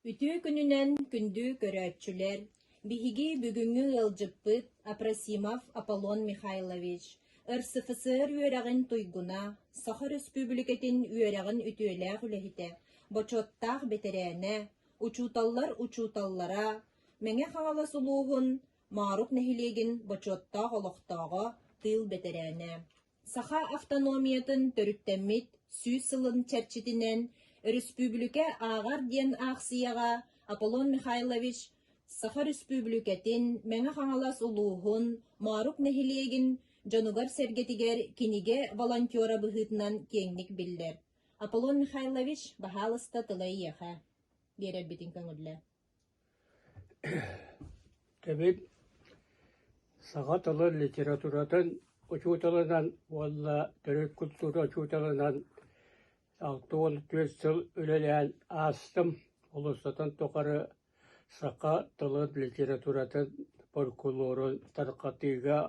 Үтүө күнүнэн, күндү көрөөччүлэр! Биһиги бүгүҥҥү ыалдьыппыт Апросимов Аполлон Михайлович, РСФСР үөрэҕин туйгуна, Саха Өрөспүүбүлүкэтин үөрэҕин үтүөлээх үлэһитэ, бочуоттаах бэтэрээнэ, учууталлар учууталлара, Мэҥэ Хаҥалас улууһун Моорук нэһилиэгин бочуоттаах олохтооҕо, тыыл бэтэрээнэ. Саха автономиятын төрүттэммит 100 сылын чэрчитинэн өрөспүүбүлүкэ ааҕар диэн аахсыйаҕа Аполлон Михайлович Саха Өрөспүүбүлүкэтин, Мэҥэ Хаҥалас улууһун, Моорук нэһилиэгин дьонугар-сэргэтигэр кинигэ волонтера быһыытынан киэҥник биллэр. Аполлон Михайлович, баһаалыста тыла эйиэхэ биэрэрбитин көҥүллээ. Тэбит саха тылын, литературатын учууталынан уонна төрүт культура учууталынан 64 сыл үлэлээн аастым. Олустатын тухары саха тылын, литературатын, фольклорун тарҕатыыга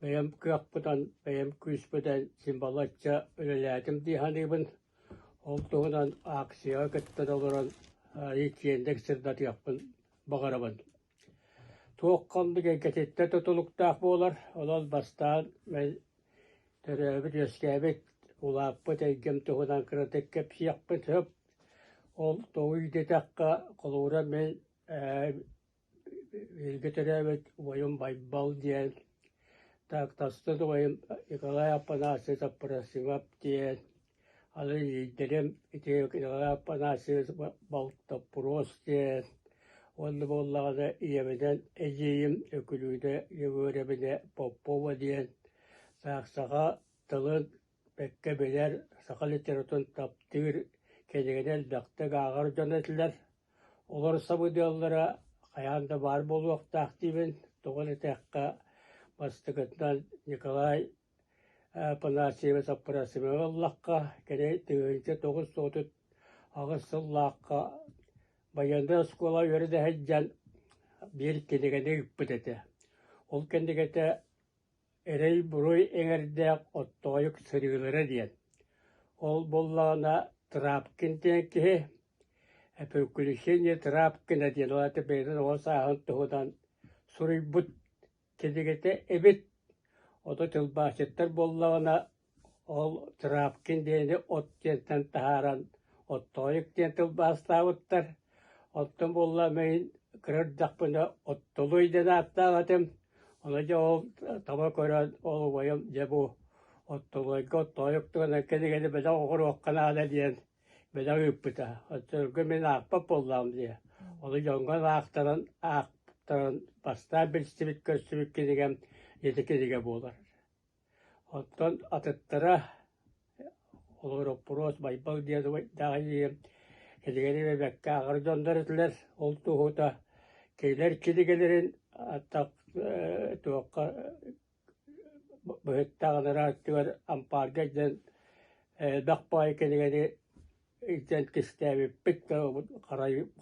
бэйэм кыахпынан, бэйэм күүспүнэн син балачча үлэлээтим дии саныыбын. Ол туһунан акцияҕа кыттан олорон итиэнник сырдатыахпын баҕарабын. Туох ханнык эйгэтиттэн тутулуктаах буолар, онон бастаан мин төрөөбүт-үөскээбит, улааппыт эйгэм туһунан кыратык кэпсиэхпин сөп. Ол тоҕуй диэтэххэ, холобура мин Бииргэ төрөөбүт убайым Байбал диэн, Тааттастан убайым Николай Афанасьевич Аппарасимов диэн, аны лиидэрим ити Николай Афанасьевич Балтоппуруос диэн, уонна буоллаҕына ийэбинэн эдьиийим Өкүлүүнэ Егоровна Попова диэн саха тылын бэккэ билэр, саха литературатын таптыыр, кинигэни элбэхтик ааҕар дьон этилэр. Олор сабыдыаллара хайаан да баар буолуохтаах диибин. Тоҕо диэтэххэ, бастакытынан Николай Афанасьевич Аппарасимовы ыллахха, кини 1938 сыллаахха байыаннай оскуола үөрэнэ сылдьан биир кинигэни ыыппыт этэ. Ол кинигэтэ Эрэй-буруй эҥэрдээх оттоойук сырыылара диэн. Ол буоллаҕына Трапкин диэн киһи «Приключения Трапкина» диэн ол аата бэйэтин оҕо сааһын туһунан суруйбут кинигэтэ эбит. Ото тылбаасчыттар буоллаҕына ол Трапкин диэни от диэнтэн таһааран оттоойук диэн тылбаастаабыттар. Оттон буолла мин кыра эрдэхпинэ Оттолуй диэн ааттаах этим. Ону дьэ ол таба көрөн ол убайым дьэ бу Оттолуойга оттоойук туһунан кинигэни бэлэх оҥоруохха наада диэн бэлэх ыыппыта. Оччолорго мин аахпат буоллаҕым дии. Ону дьоҥҥо аахтаран аахтаран бастаан билсибит көрсүбүт кинигэм ити кинигэ буолар. Оттон атыттара олор Оппуруос Байбал диэн убайдаах кинигэни бэбэккэ ааҕар дьоннор этилэр. Ол туоһута кинилэр кинигэлэрин аттах туохха быһыттаҕынара аттыгар ампаарга илдьэн элбэх баай кинигэни илдьэн кистээбиппит да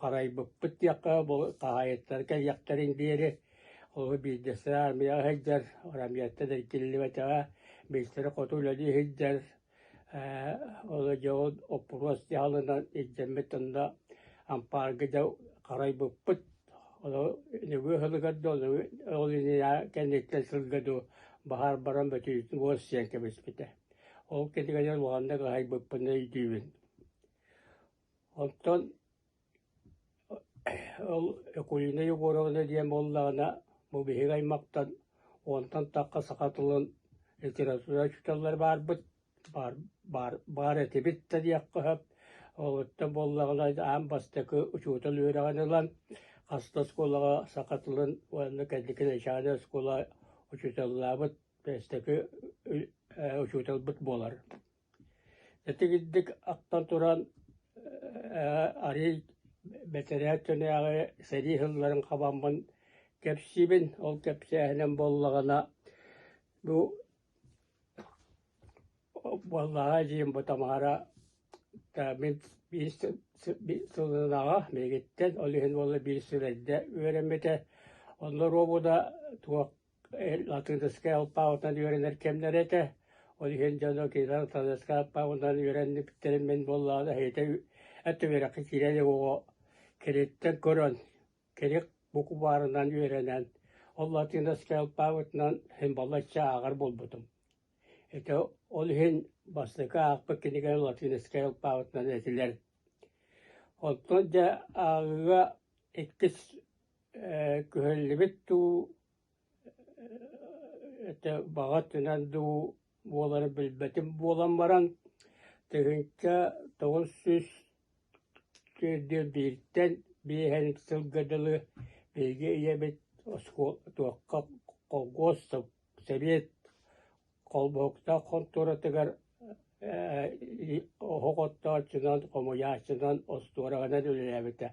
харайбыппыт диэххэ бу хаһаайыттар кэлиэхтэрин диэри ол биирдэстэрэ армияҕа сылдьар армияттан эргиллибэтэҕэ биирдэстэрэ хоту үлэлии сылдьар ол дьэ ол оппуруос дьаһалынан илдьэммит онно ампаарга дьэ харайбыппыт ону нөҥүө сылыгар да ол иннинэ кэнниттэн сылга дуу баһаар баран бөтүүтүн уос сиэн кэбиспитэ Ол кинигэлэр улаханнык аһайбыппын өйдүүбүн. Онтон ол Акулина Егоровна диэн буоллаҕына, бу биһиги аймахтан уонтан тахха саха тылын литература учууталлара баарбыт, баар, баар, баар этибит да диэххэ сөп. Олортон буоллаҕына аан бастакы учуутал үөрэҕин ылан, хас да оскуолаҕа саха тылын уонна кэнники начальнай оскуола учууталлаабыт бастакы учууталбыт буолар. Итигирдик ахтан туран арыый бэтэрээ өттүнээҕи сэрии сылларын хабаммын кэпсиибин. Ол кэпсээһиним буоллаҕына бу буоллаҕа диэн бу Тамара мин биир сылынаҕа миигиттэн ол иһин буолла биир сыл эрдэ үөрэммитэ. Онно Робуда туох Латыыныскай алпаабытынан үөрэнэр кэмнэрэ этэ. Ол иһин дьоно кинилэр латыыныскай алпаабытынан үөрэннибиттэрин мин буоллаҕына эһиэтэ өттү үөрэххэ киирэ илик оҕо. Киниттэн көрөн, кини букубаарынан үөрэнэн, ол латыыныскай алпаабытынан син балачча ааҕар буолбутум. Ити ол иһин бастакы аахпыт кинигэм латыыныскай алпаабытынан этилэр. Оттон дьэ ааҕыыга иккис күһэллибит дуу, это баҕа өттүнэн дуу буоларын билбэтим буолан баран, 1941 биэһэн сылга дылы биһиги ийэбит туохха колхуос сэбиэт холбоһуктаах хонтуоратыгар оһох оттооччунан, хомуйааччынан, остуораҕынан үлэлээбитэ.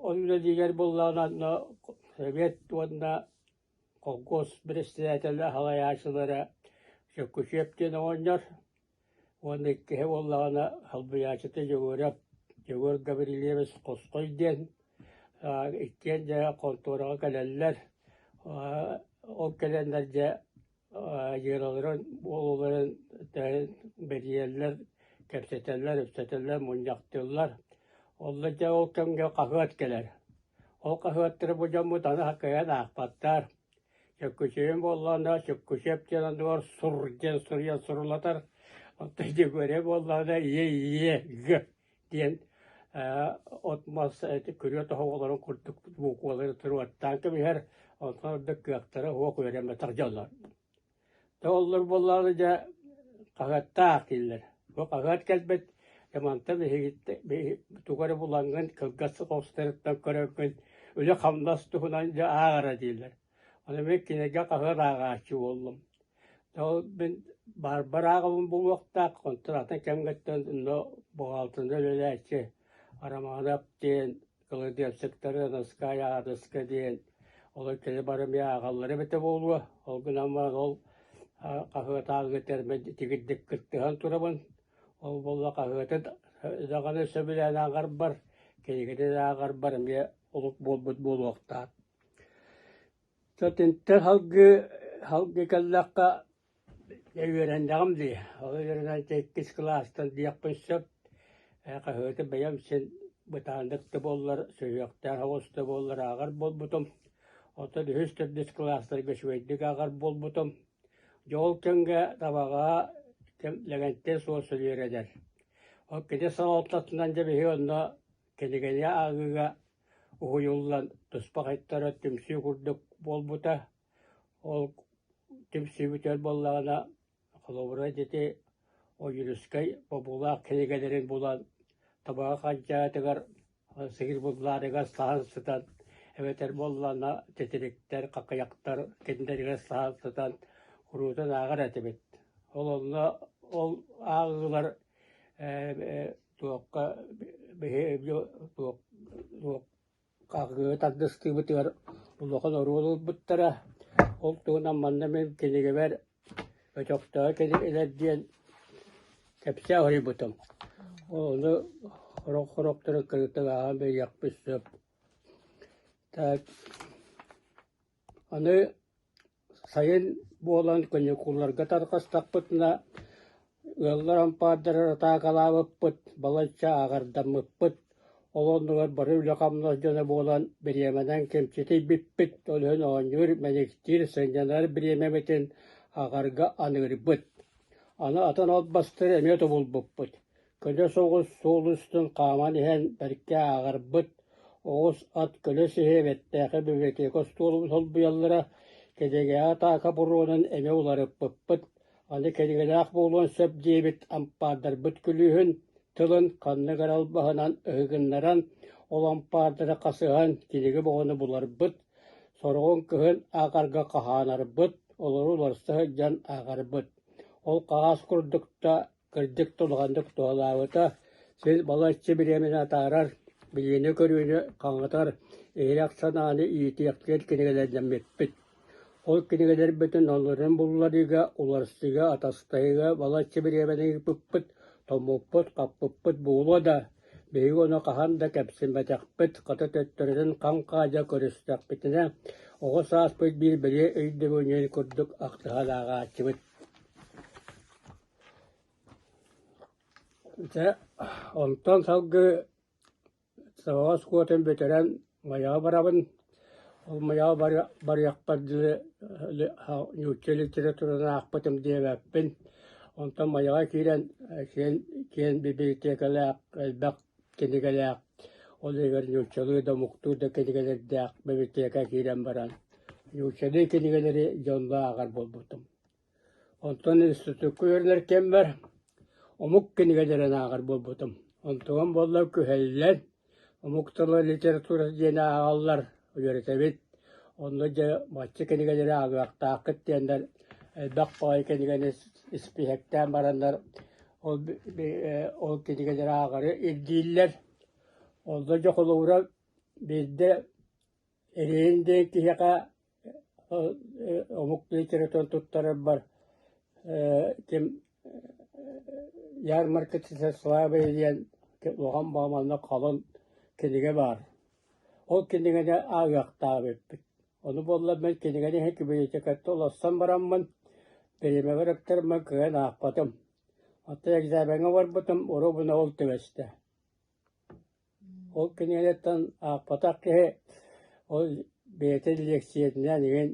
Ол үлэлиигэр буоллаҕына сэбиэт уонна колхуос председателэ салайааччылара Сөккүчүөп диэн оҕонньор уонна иккиһэ буоллаҕына солбуйааччыта Дьөгүөрэп Дьөгүөр Гаврильевич Хосхой диэн иккиэн дьэ хонтуораҕа кэлэллэр. Ол кэлэннэр дьэ дьыалаларын буолууларын бэрийэллэр, кэпсэтэллэр, ипсэтэллэр, мунньахтыыллар. Онно дьэ ол кэмҥэ хаһыат кэлэр. Ол хаһыаттары бу дьоммут аны кыайан аахпаттар. Чөккүчүөм буоллаҕына Чөккүчүөп диэн оннугар сур диэн суруйан сурулатар. Оттон Дьөгүөрэ буоллаҕына ийэ ийэ г диэн от-мас күрүө тоһоҕолорун курдук буквалары туруортаан кэбиһэр, онтон ордук кыахтара суох үөрэммэтэх дьоннор. Тоҕоллор буоллаҕына дьэ хаһыаттаах дииллэр. Бу хаһыат кэлбит, дьэ мантан биһигиттэн тугу эрэ булаҥҥын кылгас соҕустарыттан көрөҥҥүн үлэ-хамнас туһунан дьэ ааҕара дииллэр. Ону мин кинигэ хаһыат ааҕааччы буоллум. Ол мин баарбар ааҕабын буолуохтаах, онтон атын кэмҥэттэн онно буҕаалтырынан үлэлээччи Романов диэн кыладыапсыктары Аныскай аадыска диэн олор кэлэ бары эмиэ ааҕаллара эбитэ буолуо. Ол гынан баран ол хаһыат ааҕыытыгар мин итигирдик кыттыһан турабын. Ол буолла хаһыаты даҕаны сөбүлээн ааҕарбар, кинигэтин ааҕарбар эмиэ олук буолбут буолуохтаах. Итинтэн салгыы салгыы кэллэххэ дьэ үөрэннэҕим дии. Ол үөрэнэн дьэ иккис кылаастан диэхпин сөп. Хаһыаты бэйэм син бытааннык да буоллар, сүһүөхтээх оҕус да буоллар ааҕар буолбутум. Оттон үһүс, төрдүс кылаастарга үчүгэйдик ааҕар буолбутум. Дьэ ол кэмҥэ Табаҕаҕа Лэгэнтэй суол үөрэнэр. Ол кини салалтатынан дьэ биһиги онно кинигэни ааҕыыга уһуйуллан туспа хайтара түмсүү курдук буолбута. Ол түмсүүбүтүгэр буоллаҕына, холобура ити Ойуунускай бобуулаах кинигэлэрин булан Табаҕа Ханчаатыгар сыгыр буллаарыгар саһан сытан эбэтэр буоллаҕына титириктэр, хахыйахтар кинилэригэр саһан сытан куруутун ааҕар этибит. Ол онно ол ааҕыылар туохха биһиги туох туох хаһыаты тардыстыыбытыгар улахан оруолу ылбыттара. Ол туһунан манна мин кинигэбэр Өтөхтөөх кинигэлэр диэн кэпсээ суруйбутум. Ону сорох-сорохтору кыргыттар ааҕан билиэхпит сөп. Так аны Сайын буолан каникулларга тарҕастахпытына, ыаллар ампаардары атаакалаабыппыт, балачча ааҕардаммыппыт. Ол оннугар бары үлэ-хамнас дьоно буолан бириэмэнэн кэмчитийбиппит, ол иһин оонньуур, мэниктиир, сынньанар бириэмэбитин аҕарга аныырбыт. Аны атын албастары эмиэ тобулбуппут. Көнө соҕус суол устун хааман иһэн бэркэ ааҕарбыт, оҕус ат көлө сиһи эбэттээхи библиотека остуолун солбуйаллара, кинигэҕэ атаака буруонан эмиэ уларыппыппыт, аны кинигэлээх буолуон сөп диэбит ампаардарбыт күлүүһүн тылын ханнык эрэ албаһынан ыһыгыннаран, ол ампаардары хасыһан кинигэ бөҕөнү буларбыт, сороҕун кыһын ааҕарга хаһаанарбыт, олору уларса сылдьан ааҕарбыт. Ол хаһаас курдук да Кырдьык да улаханнык туһалаабыта, син балачча бириэмэни атаарар, билиини-көрүүнү хаҥатар, иһирэх санааны иитиэхтиир кинигэлэрдэммиппит. Ол кинигэлэрбитин оннунан булларыыга, уларсыыга, атастаһыыга балачча бириэмэни ыыппыппыт, тоҥмуппут, хаппыппыт буолуо да, биһиги ону хаһан да кэпсэммэтэхпит, хата төттөрүтүн хам-хаадьа көрүстэхпитинэ, оҕо сааспыт биир бэлиэ өйдөбүнньүгүн курдук ахтыһан ааҕааччыбыт. Дьэ, онтон салгыы Саҕаҕас куотан бүтэрэн Майаҕа барабын. Ол Майаҕа барыахпар дылы нуучча литератураны аахпытым диэбэппин. Онтон Майаҕа киирэн киэн, киэн библиотекалаах, элбэх кинигэлээх, ол иһигэр нууччалыы да омуктуу да кинигэлэрдээх библиотека киирэн баран нууччалыы кинигэлэри дьонно ааҕар буолбутум. Онтон институкка үөрэнэр кэммэр омук кинигэлэрин ааҕар буолбутум. Онтугум буолла күһэллэн омук тыла литературата диэни ааҕаллар, үөрэтэбит. Онно дьэ бачча кинигэлэри ааҕыахтааххыт диэннэр элбэх баҕайы кинигэни испииһэктээн бараннар ол ол кинигэлэри ааҕары ирдииллэр. Онно дьэ холобура биирдэ Эриэн диэн киһиэхэ омук литературатын туттарарбар ким ярмарка славы диэн улахан баҕа халыҥ кинигэ баар. Ол кинигэни ааҕыахтаах эбиппит. Ону буолла мин кинигэни иһин библиотекаттан уларсан бараммын, бириэмэбэр ыктарыммын кыайан аахпатым. Оттон экзамеҥҥа барбытым, оруобуна ол түбэстэ. Ол кинигэттэн аахпатах киһи ол бэйэтин лиэксийэтинэн игин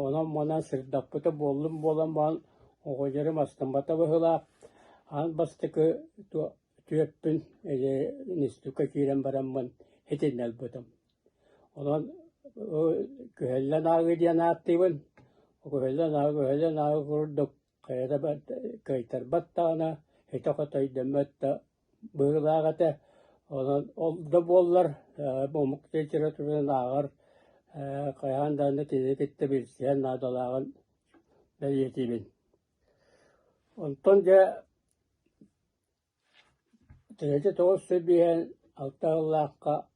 онон-манан сырдаппыта буоллум буолан баран оҕонньорум астыммата быһыылаах. Аан бастакы түөппүн или институкка киирэн бараммын итиннэ ылбытым. Онон күһэллэн ааҕыы диэн ааттыыбын. Күһэллэн ааҕыы, күһэллэн ааҕыы курдук хайа да кыайтарбат даҕаны, итэ-хото өйдөммөт да быһыылаах этэ. Онон ол да буоллар омук литературатын ааҕар хайаан даҕаны кинини кытта билсиһэн наадалааҕын бэлиэтиибин. Онтон дьэ 1996 сыллаахха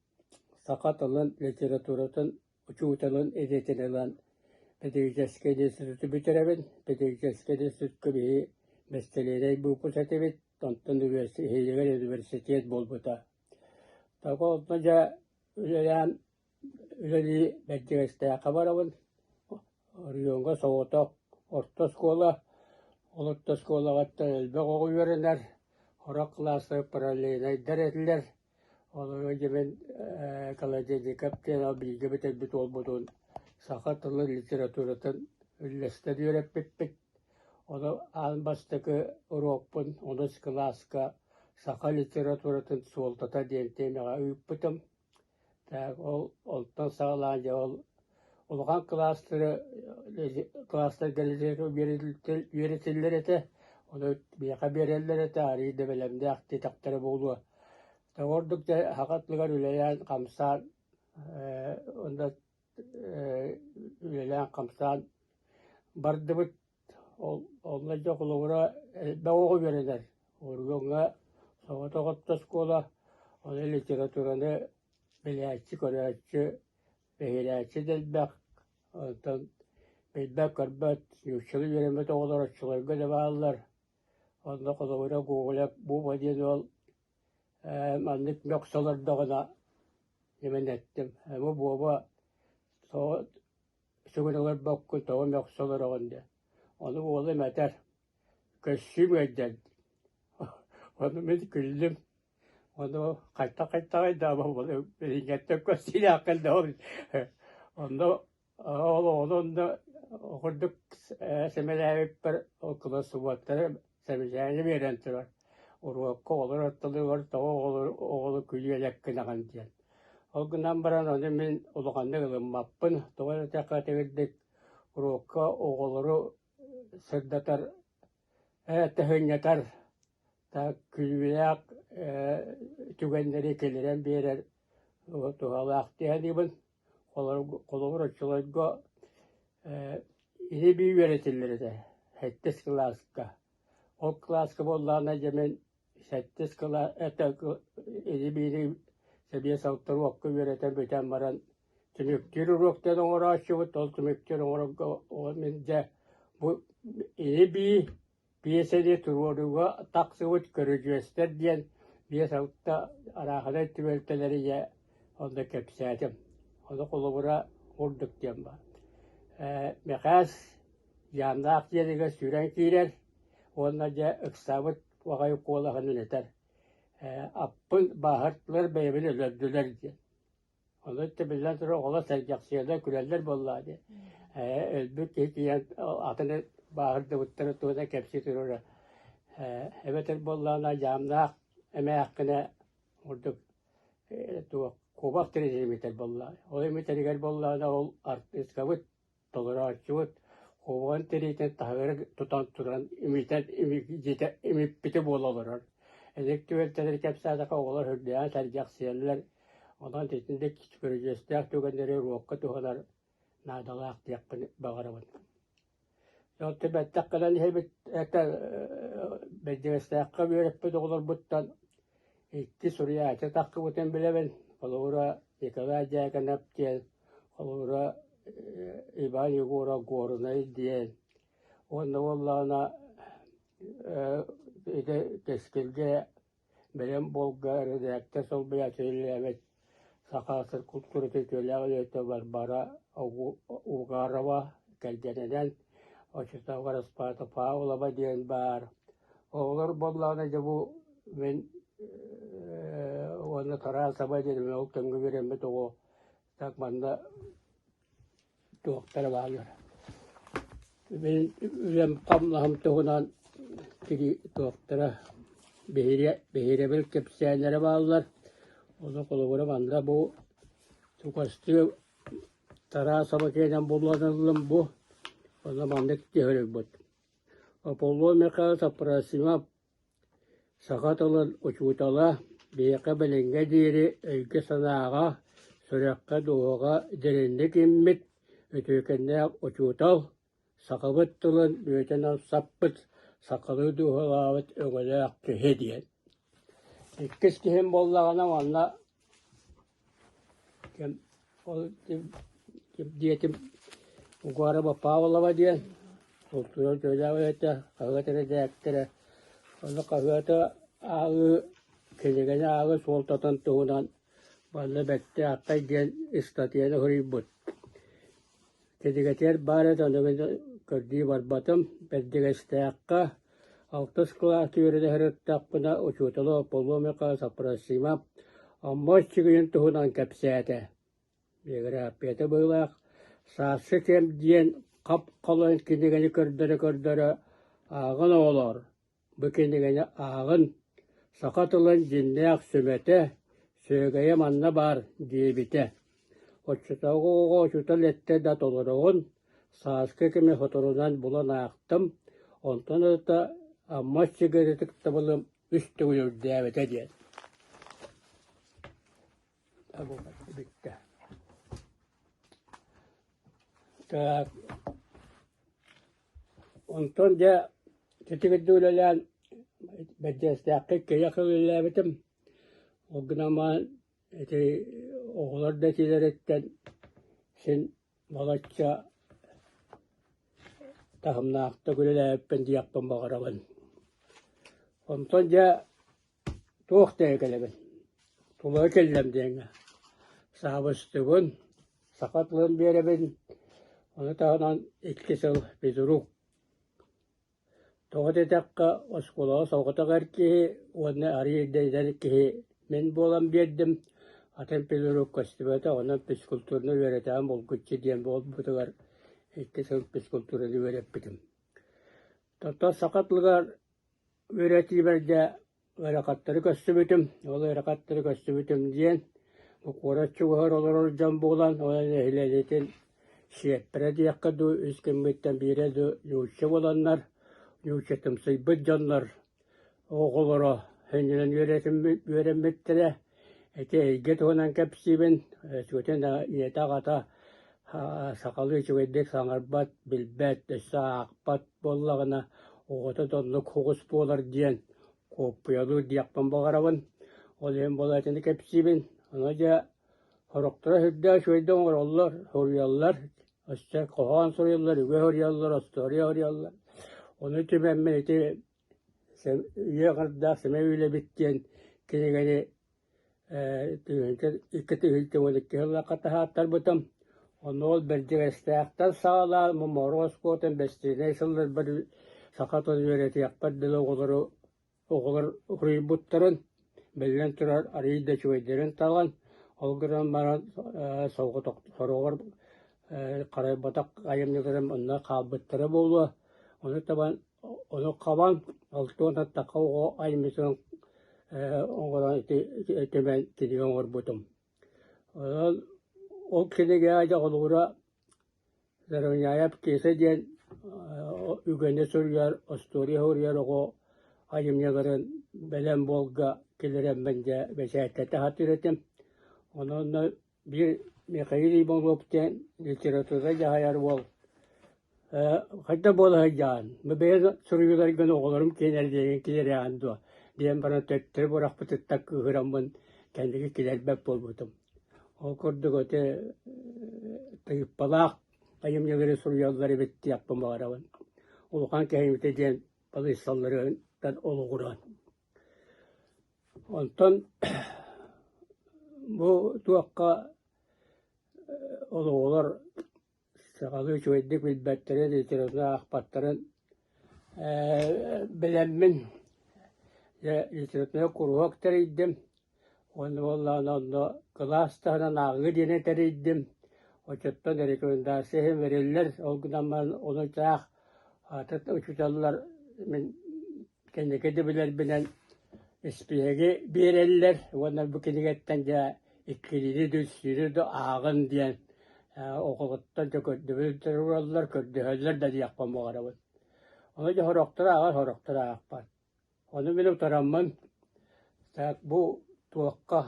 саха тылын, литературатын учууталын идэтин ылан педагогическай институту бүтэрэбин. Педагогическай институтка биһи бэстилиэнэй выпуск этибит, онтон иһигэр университет буолбута. Так онно дьэ үлэлээн үлэлии Бэрдьигэстээххэ барабын. Оройуоҥҥа соҕотох орто оскуола, ол орто оскуолаҕыттан элбэх оҕо үөрэнэр, сорох кылаастар параллельнайдар этилэр. Олору дьэ мин Колодезников диэн ол бииргэ бүтэрбит уолбутун саха тылын, литературатын үллэстэн үөрэппиппит. Ону аан бастакы уруокпун онус кылааска саха литературатын суолтата диэн тиэмэҕэ ыыппытым. Так ол онтон саҕалаан дьэ ол улахан кылаастары кылаастарга үөрэтиллэр этэ. Ону миэхэ биэрэллэр этэ, арыый да бэлэмнээх диэтэхтэрэ буолуо. Тоҕо ордук дьэ саха тылыгар үлэлээн-хамсаан онно үлэлээн-хамсаан бардыбыт. Ол онно дьэ холобура элбэх оҕо үөрэнэр. Оройуоҥҥа соҕотох орто оскуола, ону литератураны билээччи, көрөөччү, биһирээччи да элбэх. Онтон билбэт-көрбөт, нууччалыы үөрэммит оҕолор оччолорго да бааллар. Онно холобура Гоголев Буба диэн уол маннык мөхсө олордоҕуна дьэ мин эттим, бу Буоба тоҕо сүгүн олорбоккун, тоҕо мөхсө олороҕун диэн. Ону уолум этэр, көссүүм ыалдьар. Ону мин күллүм. Ону хайта-хайтаҕай да билиҥҥэттэн көссүүлээххин да онно Ол оҕону онно курдук сэмэлээбиппэр ол кылассыбыаттара сэмэчээни биэрэн турар. Уруокка оҕолор ортолоругар тоҕо оҕолору оҕолору күлүөлэккинэҕин диэн. Ол гынан баран ону мин улаханнык ылыммаппын. Тоҕо диэтэххэ итигирдик уруокка оҕолору сырдатар, тэһынньатар, күлүүлээх түгэннэри киллэрэн биэрэр туһалаах дии саныыбын. Холобур, оччолорго ини-бии үөрэтиллэр этэ сэттис кылааска. Ол кылааска буоллаҕына дьэ мин сэттис кылаас это ини-биини сэбиэс алта уруокка үөрэтэн бүтэн баран түмүктүүр уруоктан оҥорооччубут. Ол түмүктүүр оҥорорго мин дьэ бу ини-бии Пиэсэни туруорууга тахсыбыт көрүдьүөстэр диэн 5-6 арааһынай түбэлтэлэри дьэ онно кэпсээтим. Ону холобура курдук диэн баар. Мэхээс дьаамнаах дьиэтигэр сүүрэн киирэр уонна дьэ ыксаабыт баҕайы куолаһын этэр. Аппын бааһыртылар, бэйэбин өлөрдүлэр диэн. Ону биллэн турар оҕолор сэргэхсийэллэр, күлэллэр буоллаҕа дии. Ээ, өлбүт киһи тиийэн атын бааһырдыбыттары туһунан кэпсии турара. Ээ, эбэтэр буоллаҕына дьаамнаах эмээххинэ курдук туох куобах тириитин имитэр буоллаҕа. Ол имитэригэр буоллаҕына ол артыыскабыт толорооччубут куобаҕын тириитин таһыгар тутан туран имитэн имиппитэ буола олорор. Эдэр түбэлтэлэри кэпсээтэххэ оҕолор үрдээҕин сэргэхсийэллэр, онон итинник көрүдьүөстээх түгэннэри уруокка туһанар наадалаах диэхпин баҕарабын. Оттон бэттэх кэлэн иһэбит это Бэрдьигэстээххэ үөрэппит оҕолорбуттан икки суруйааччы таххыбытын билэбин. Холобура, Николай Дьяконов диэн, холобура, Иван Егоров Горнай диэн. Уонна буоллаҕына ити Кэскилгэ Бэлэм буолга эрэдээктэр солбуйааччы үлэлээбит Саха сир култууратын үтүөлээх үлэһитэ Варвара Угарова кэргэнинэн оччотооҕу Распата Павлова диэн баар. Оҕолор буоллаҕына дьэ бу мин уонна Тарасова диэн ол кэмҥэ үөрэммит оҕо так манна туохтара бааллар. Мин үлэм хамнаһым туһунан туохтара биһирэбил кэпсээннэрэ бааллар. Ону холобура манна бу чугастыы Тарасова киэнэн булан ыллым бу. Онно маннык түһэрбит. Аполлон Михайлович Апросимов Саха тылын учуутала биһиэхэ билиҥҥэ диэри өйгө-санааҕа, сүрэххэ-дууһаҕа дириҥник иҥмит үтүөкэннээх учуутал, сахабыт тылын үөтэн саппыт, сахалыы дууһалаабыт өҥөлөөх киһи диэн. Иккис киһим буоллаҕына манна Ол диэтим Угарова Павлова диэн култуура үтүөлээх үлэһитэ, хаһыат эрэдээктэрэ. Ону хаһыаты ааҕыы, кинигэни ааҕыы суолтатын туһунан манна бэртээхэй диэн ыстатыйаны суруйбут. Кинигэтигэр баар этэ, ону мин көрдүү барбатым. Бэрдьигэстээххэ алтыс кылааска үөрэнэ сырыттахпына учуутала Аполлон Сапросимов Амма Аччыгыйын туһунан кэпсээтэ. Биографията быһыылаах «Сааскы кэм» диэн хап-халыҥ кинигэни көрдөрө-көрдөрө ааҕан оҕолоор, Бу кинигэни ааҕын, саха тылын дьиҥнээх сүмэтэ, сүөгэйэ манна баар диэбитэ. Оччотооҕу оҕо учуутал эттэ да толороҕун, сааскы кэми соторунан булан аахтым, онтон ыла Амма сигаретык табылым үс төгүл үрдээбитэ диэн. Бүттэ. Так. Онтон дьэ итигирдик үлэлээн Бэрдьигэстээххэ иккиэйэх үлэлээбитим. Ол гынан баран ити оҕолор да этиилэриттэн син балачча таһымнаахтык үлэлээбиппин диэхпин баҕарабын. Онтон дьэ туох диэн кэлэбин, тулуйа кэллэм диэҥҥэ саабыстыбын, саха тылын биэрэбин, ону таһынан икки сыл физрук. Тоҕо диэтэххэ, оскуолаҕа соҕотох эр киһи уонна арыый эдэр киһи мин буолан биэрдим, атын физрук көстүбэтэ, онон физкультураны үөрэтэҕим булгуччу диэн буолбутугар икки сыл физкультураны үөрэппитим. Тото саха тылыгар Үөрэтиибэр дьэ ыарахаттары көрсүбүтүм, ол ыарахаттары көрсүбүтүм диэн бу куорат чугаһыгар олорор дьон буолан, ол нэһилиэнньэтин сиэппэрэ диэххэ дуу, үс гыммыттан биирэ дуу нуучча буоланнар, нууччатымсыйбыт дьоннор оҕолоро сынньанан үөрэммиттэрэ. Ити эйгэ туһунан кэпсиибин, өскөтүн ийэтэ-аҕата сахалыы үчүгэйдик саҥарбат, билбэт, өссө аахпат буоллаҕына, оҕото да оннук оҕус буолар диэн куоппуйалыыр диэхпин баҕарабын. Ол иһин буолааччыны кэпсиибин. Ону дьэ сорохторо сүрдээх үчүгэйдик оҥороллор, суруйаллар, өссө хоһоон суруйаллар, үгэ суруйаллар, остуоруйа суруйаллар. Ону түмэммин ити үйэ аҥардаах сэмэй үлэбит диэн кинигэни 2012 сыллаахха таһааттарбытым. Онно ол Бэрдьигэстээхтэн саҕалаан Моруос куотун бэстиинэй сылларбар саха тылын үөрэтиэхпэр дылы оҕолору оҕолор суруйбуттарын. Биллэн турар, арыый да үчүгэйдэрин талан, ол гынан баран сороҕор харайбатах айымньыларым онно хаалбыттара буолуо. Ону табан, ону хабан, алтыан аттахха оҕо айымньытын оҥорон ити түмэн кинигэ оҥорбутум. Онон ол кинигэҕэ дьэ холобура Заровняев Кеша диэн үгэни суруйар, остуоруйа суруйар оҕо айымньыларын бэлэм буолга киллэрэммин дьэ бэчээттэтэ сатыыр этим. Онон биир Михаил Иванов диэн литература дьаһайар уол хайдах буола сылдьаҕын? Бу бэйэ суруйууларгын оҕолорум киэнэрдиэгин киллэрэҕин дуо? диэн баран төттөрү бырахпытыттан кыыһыраммын кэнники килэрбэт буолбутум. Ол курдук ити тыыппалаах айымньылары суруйаллар эбит диэхпин баҕарабын. Улахан киһибитэ диэн балыйсалларыттан олоҕуран. Онтон бу туохха оҕолор сахалыы үчүгэйдик билбэттэрин, литература аахпаттарын билэммин дьэ литература куруһуок тэрийдим. Уонна буоллаҕына онно кылаас таһынан ааҕыы диэни тэрийдим. Оччоттон рекомендация иһин бэриллэр. Ол гынан баран ону таах атын учууталлар мин кэнники да билэрбинэн испииһэги биэрэллэр уонна бу кинигэттэн дьэ иккилиини да үстүүнү да ааҕын диэн оҕолоттон дьэ көрдөбүл туруораллар, көрдөһөллөр да диэхпин баҕарабын. Ону дьэ сорохтор ааҕар, сорохтор аахпат. Ону мин утараммын так бу туохха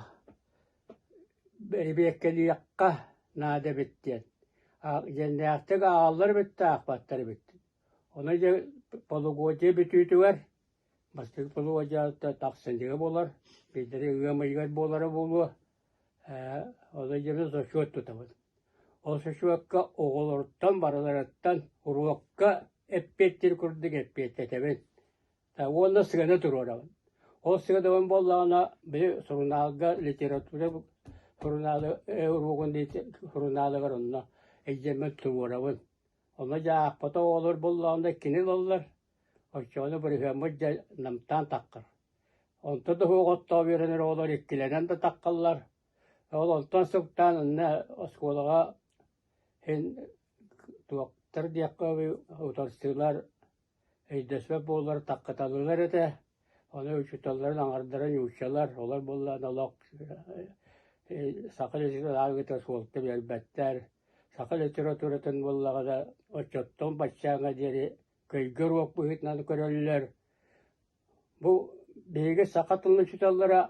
бэрэбиэркэлиэххэ наада эбит диэн дьиҥнээхтик ааҕаллар эбит да аахпаттар эбит. Ону дьэ полугодие бүтүүтүгэр бастакы полугодие тахсынньыга буолар, биирдэрэ ыам ыйыгар буолара буолуо. Ону дьэ мин сочуот тутабын. Ол сочуокка оҕолортон барыларыттан уруокка эппиэттиир курдук эппиэттэтэбин. Уонна сыана туруорабын. Ол сыанабын буоллаҕына, били сурунаалга литература сурунаалы уруогун сурунаалыгар онно илдьэммин туруорабын. Онно дьэ аахпата оҕолор буоллаҕына кини ылаллар, оччоҕуна бырыһыаммыт дьэ намтаан таххар. Онто да суох оттоох үөрэнэр оҕолор иккилэнэн да таххаллар. Ол онтон сылтаан онно оскуолаҕа син туохтар диэххэ утарсыылар өйдөспөт буоллар таккыталлар этэ. Ону учууталларын аҥардара нууччалар, олор буоллаҕына олох саха литературата суолта биэрбэттэр. Саха литературатын буоллаҕына оччоттон баччааҥҥа диэри көйгө уруок быһыытынан көрөллөр. Бу биһиги саха тылын учууталлара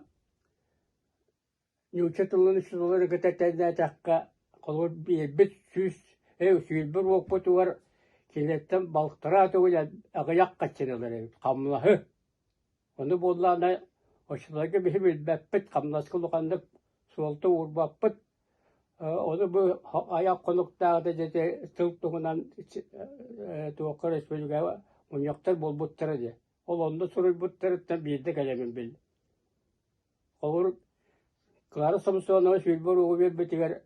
Нуучча тылын учууталларын кытта тэҥнээтэххэ, холобур, биэрбит 120 уруокпутугар кинилэртэн балтараа төгүл аҕыйах хаччыналар эбит, хамнаһы. Ону буоллаҕына, оччолорго биһи билбэппит, хамнаска улаханнык суолта уурбаппыт. Ону бу айах хонуктааҕыта дьэ тыл туһунан туохха республикаҕа мунньахтар буолбуттара дии. Ол онно суруйбуттарыттан биирдэ кэлэммин биллим. Холобур, Клара Самсонова 20 уруогу биэрбитигэр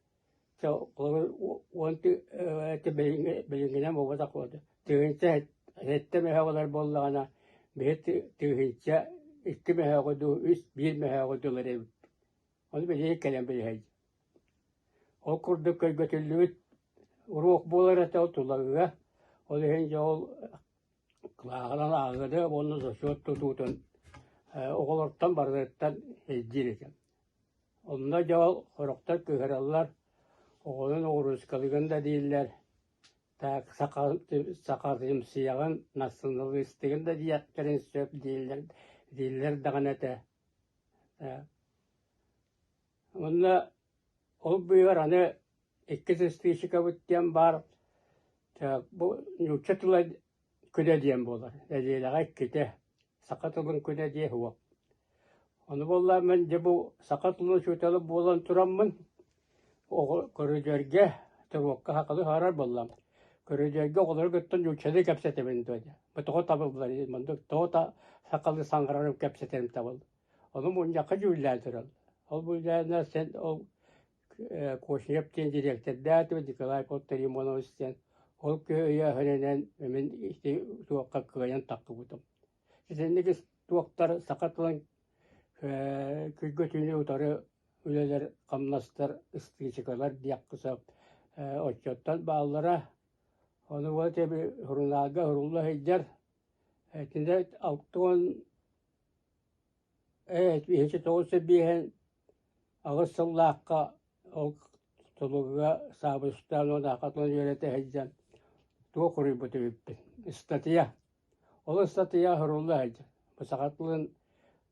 холобур уон билиҥҥинэн буолбатах тыһыынча сэттэ мөһөөҕү ылар буоллаҕына, биһи тыһыынча икки мөһөөҕү дуу, үс биир мөһөөҕү дуу ылар эбиппит. Ону билигин кэлэн билиһэйдим. Ол курдук көйгөтүллүбүт уруок буолар этэ ол Тулагыга. Ол иһин дьэ ол Кылааҕынан ааҕыыны уонна зачет тутуутун оҕолортон барыларыттан ирдиир этим. Онно дьэ ол сорохтор кыыһыраллар, оҕонун оҕуруускалыгын да дииллэр, так сахатымсыйаҕын, националистыгын да диэхтэрин сөп дииллэр, дииллэр даҕаны этэ. Уонна ол быыһыгар аны иккис ыстыычыкабыт диэн баар, бу нуучча тыла күнэ диэн буолар, нэдиэлэҕэ иккитэ, саха тылын күнэ диэ суох. Ону буоллаҕына мин дьэ бу саха тылын учуутала буолан тураммын, оҕо көрүдүөргэ туруокка сахалыы саҥарар буоллам. Көрүдүөргэ оҕолору кытта нууччалыы кэпсэтэбин дуо диэн. Бу тоҕо табыллар, маннык тоҕо сахалыы саҥарарым кэпсэтэрим табыллар. Ону мунньахха дьүүллээн туран. Ол мунньаҕына сен ол Кошнев диэн дириэктэрдээтибит Николай Пантелеймонович диэн. Ол киһи өйөөһүнүнэн мин ити туохха кыайан таххыбытым. Итинник туохтар саха тылын Күргөтүүнү утары үлэлэр, хамнастар, ыстыычыкалар диэххэ сөп оччоттон бааллара. Ону вот эби сурунаалга сурулла сылдьар. Итиннэ 60 958 сыллаахха ол Тулуга саабыстаан уонна хатан үөрэтэ сылдьан туох суруйбут эбиппин. Ыстатыйа. Ол ыстатыйа сурулла сылдьар. Бу саха тылын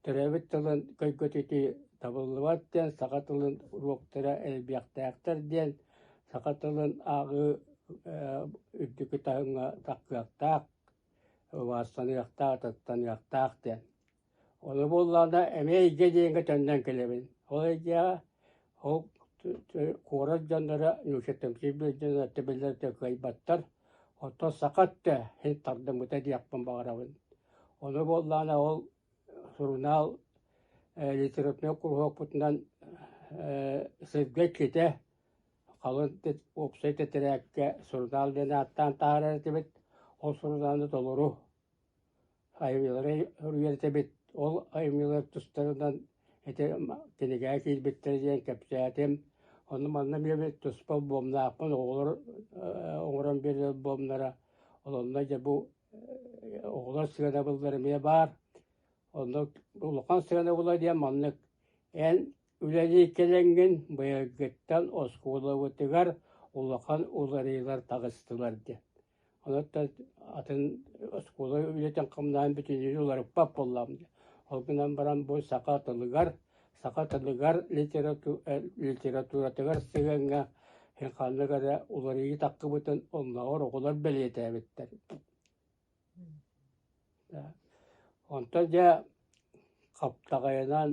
төрөөбүт тылын көйгөтүтүү табыллыбат диэн саха тылын уруоктара элбиэхтээхтэр диэн саха тылын ааҕыы үрдүкү таһымҥа тахсыахтаах, убаастаныахтаах, ытыктаныахтаах диэн. Ону буоллаҕына эмиэ эйгэ диэҥҥэ төннөн кэлэбин. Ол эйгэҕэ ол куорат дьонноро нууччатымсыйбыт дьоно төбөлөрө кыайбаттар. Оттон саха өттө син тардыммыта диэхпин баҕарабын. Ону буоллаҕына ол сурунаал литературнай куруһуокпутунан сырдык китэ халыҥ уопсай тэтэрээккэ сурунаал диэн ааттаан таһаарар этибит. Ол сурунаалы толору айымньылары үөрэтэбит. Ол айымньылар тустарынан ити кинигэҕэ киирбиттэрэ диэн кэпсээтим. Онно манна эмиэ туспа альбомнаахпын, оҕолор оҥорон биэрэр альбомнара. Ол онно дьэ бу оҕолор сыанабыллара эмиэ баар. Онно улахан сыанабыла диэн маннык эн үлэлии кэлэҥҥин быйылгыттан оскуолабытыгар улахан уларыйыылар таҕыстылар диэн. Онон атын оскуола үлэтин хамнаһын бүтүннүү уларыппат буоллаҕым дии. Ол гынан баран бу саха тылыгар, саха тылыгар литературатыгар сыһыаҥҥа ханнык эрэ уларыйыы таххыбытын оннооҕор оҕолор бэлиэтээбиттэр. Онтон дьэ хаптаҕайынан,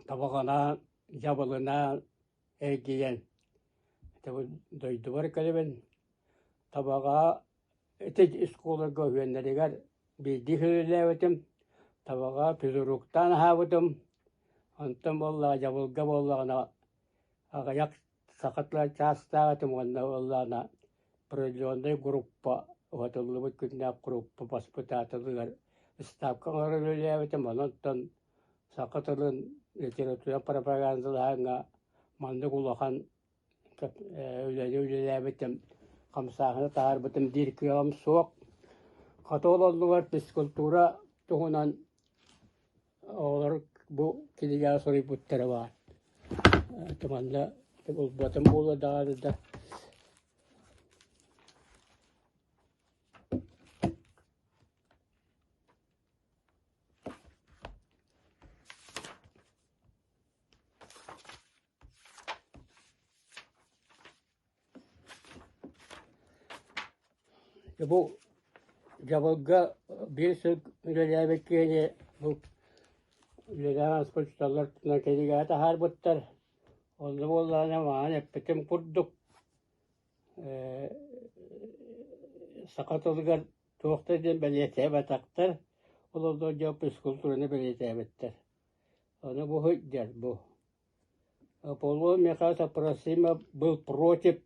табаҕынан, дьабылынан эргийэн дойдубар кэлэбин. Табаҕа ити оскуоларга үһүөннэригэр биирдии үлэлээбитим. Табаҕа физруктаан аһаабытым. Онтон буоллаҕа дьабылга буоллаҕына аҕыйах саха тыла чаастаах этим уонна буоллаҕына определеннай группа уһатыллыбыт күннээх группа баспытааталыгар ыстаапка оҥорон үлэлээбитим. Онон саха тылын литература пропагандалааһыҥҥа маннык улахан үлэни үлэлээбитим, хамсааһыны таһаарбытым диир кыаҕым суох. Хата ол оннугар физкультура туһунан оҕолор бу кинигэҕэ суруйбуттара баар. Манна булбатым буолуо даҕаны да. Бу дьабылга биир сыл үлэлээбит киһини бу үлэлээн ааспыт учууталлар кинигэҕэ таһаарбыттар. Онно буоллаҕына маҥан эппитим курдук саха тылыгар туох да диэн бэлиэтээбэтэхтэр, ол онно дьон физкультураны бэлиэтээбиттэр. Ону бу сылдьар бу. Аполлон Михайлович Апросимов был против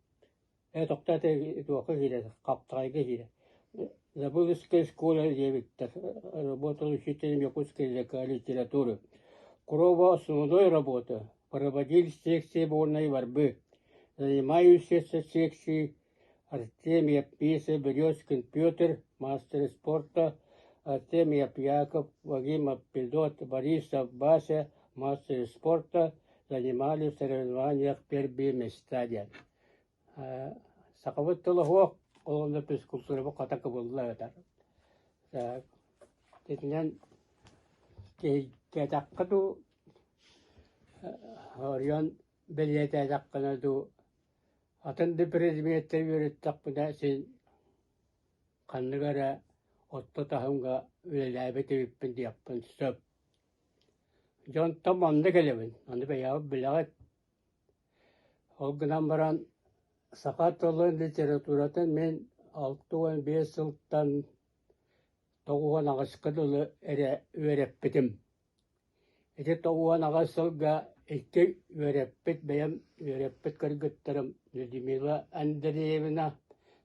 тохтоото туохха киирэр, хаптаҕайга киирэр. Забыловская школа диэбиттэр. Работал учителем якутской языка литературы. Крово основной работы. Проводил секции бурной борьбы. Занимающийся секцией Артемьев Писа, Березкин Петр, мастер спорта, Артемьев Яков, Вагимов Педот, Борисов Вася, мастер спорта, занимали в соревнованиях первые места диэн. Сахабыт тыла суох, ол онно физкультурабыт хата кыбылла ыытар. Итинэн киһиргээтэххэ дуу, оруйан бэлиэтээтэххинэ дуу, Атын да предметтэри үөрэттэхпинэ син ханнык эрэ орто таһымҥа үлэлээбит эбиппин диэхпин сөп. Дьонтон манна кэлэбин, аны бэйэҕит билэҕит. Ол гынан баран саха тылын литературатын мин 65 сылтан 98-ка дылы эрэ үөрэппитим. Ити 98 сылга икки үөрэппит бэйэм үөрэппит кыргыттарым Людмила Андреевна,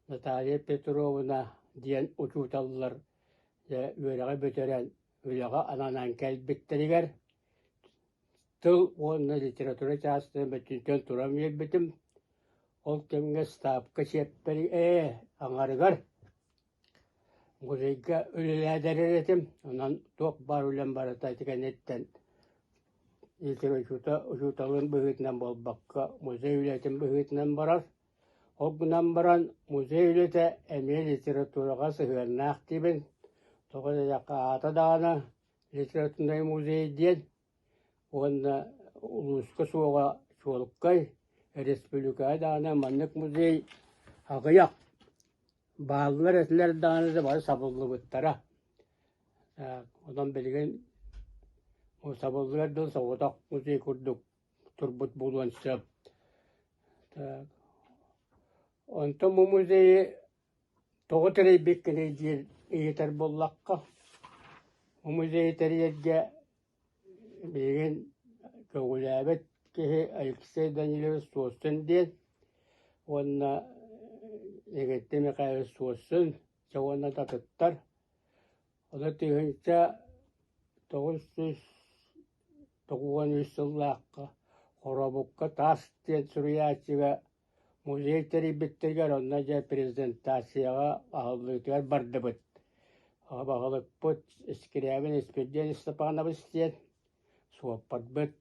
Наталья Петровна диэн учууталлар дьэ үөрэҕи бүтэрэн үлэҕэ ананан кэлбиттэригэр. Тыл уонна литература чаастарын бөттүнтэн туран биэрбитим. Ол кэмҥэ ставка чиэппэри аҥарыгар музейга үлэлээтэрэр этим. Онон туох баар үлэм барыта ити кэнниттэн литература учууталын быһыытынан буолбакка, музей үлэтин быһыытынан барар. Ол гынан баран музей үлэтэ эмиэ литератураҕа сыһыаннаах диибин. Тоҕо диэтэххэ аата даҕаны литературнай музей диэн уонна улууска суоҕа чуолкай, республикаҕа даҕаны маннык музей аҕыйах бааллар этилэр даҕаны да бары сабыллыбыттара. Онон билигин сабыллыар дылы соҕотох музей курдук турбут буолуон сөп. Онтон бу музейы Тоҕо тэрийбиккиний диэн ыйытар буоллахха, бу музейы тэрийэргэ билигин көҕүлээбит киһи Алексей Данилович Суосун диэн уонна Игорь Михайлович Суосун дьэ уонна да атыттар. Ону 1993 сыллаахха Хоробукка таас диэн суруйааччыга Музей тэрийбиттэригэр онно дьэ презентацияҕа аһыллыытыгар бардыбыт. Баһылыкпыт Скрябин Испирдиэн Степанович диэн суоппарбыт,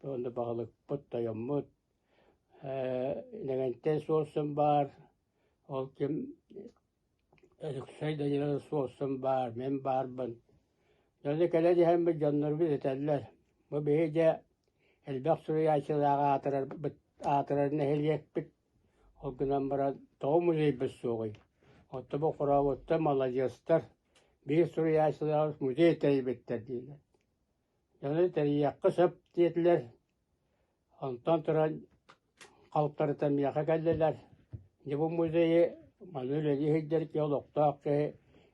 уонна баһылыкпыт, тойоммут Лэгэнтэй Суорсун баар, ол ким Өлөксөй Данилович Суорсун баар, мин баарбын. Дьону кэлэн иһэммит дьоннорбут этэллэр: «Бу биһиги дьэ элбэх суруйааччылаах аатырарбыт аатырар нэһилиэкпит, ол гынан баран тоҕо музейбыт суоҕуй? Оттон бу Хорообуттар маладьыастар, биир суруйааччылаах музей тэрийбиттэр» дииллэр. Дьону тэрийиэххэ сөп диэтилэр. Онтон туран халтарыта миэхэ кэллилэр. Дьэ бу музейы маны үлэлии сылдьар киһи олохтоох киһи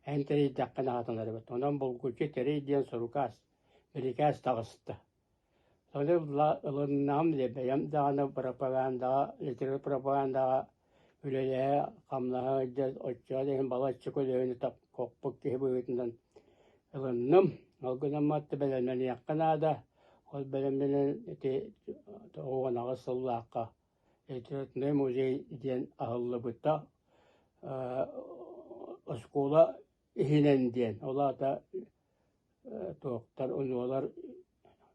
эн тэрийдэххинэ сатанар эбит. Онон булгуччу тэрий диэн сурукаас, бирикээс таҕыста. Ону ылыннаҕым дии бэйэм даҕаны пропагандаҕа, литература пропагандаҕа үлэлэһэ, хамнаһа сылдьар оччоҕо да иһин балачча көлөһүнү хоппут киһи быһыытынан ылынным. Ол гынан баран бэлэмнэниэххэ наада. Ол бэлэмнэнэн ити 98 сыллаахха литературнай музей диэн аһыллыбыта. Оскуола иһинэн диэн. Ол аата туохтар унуолар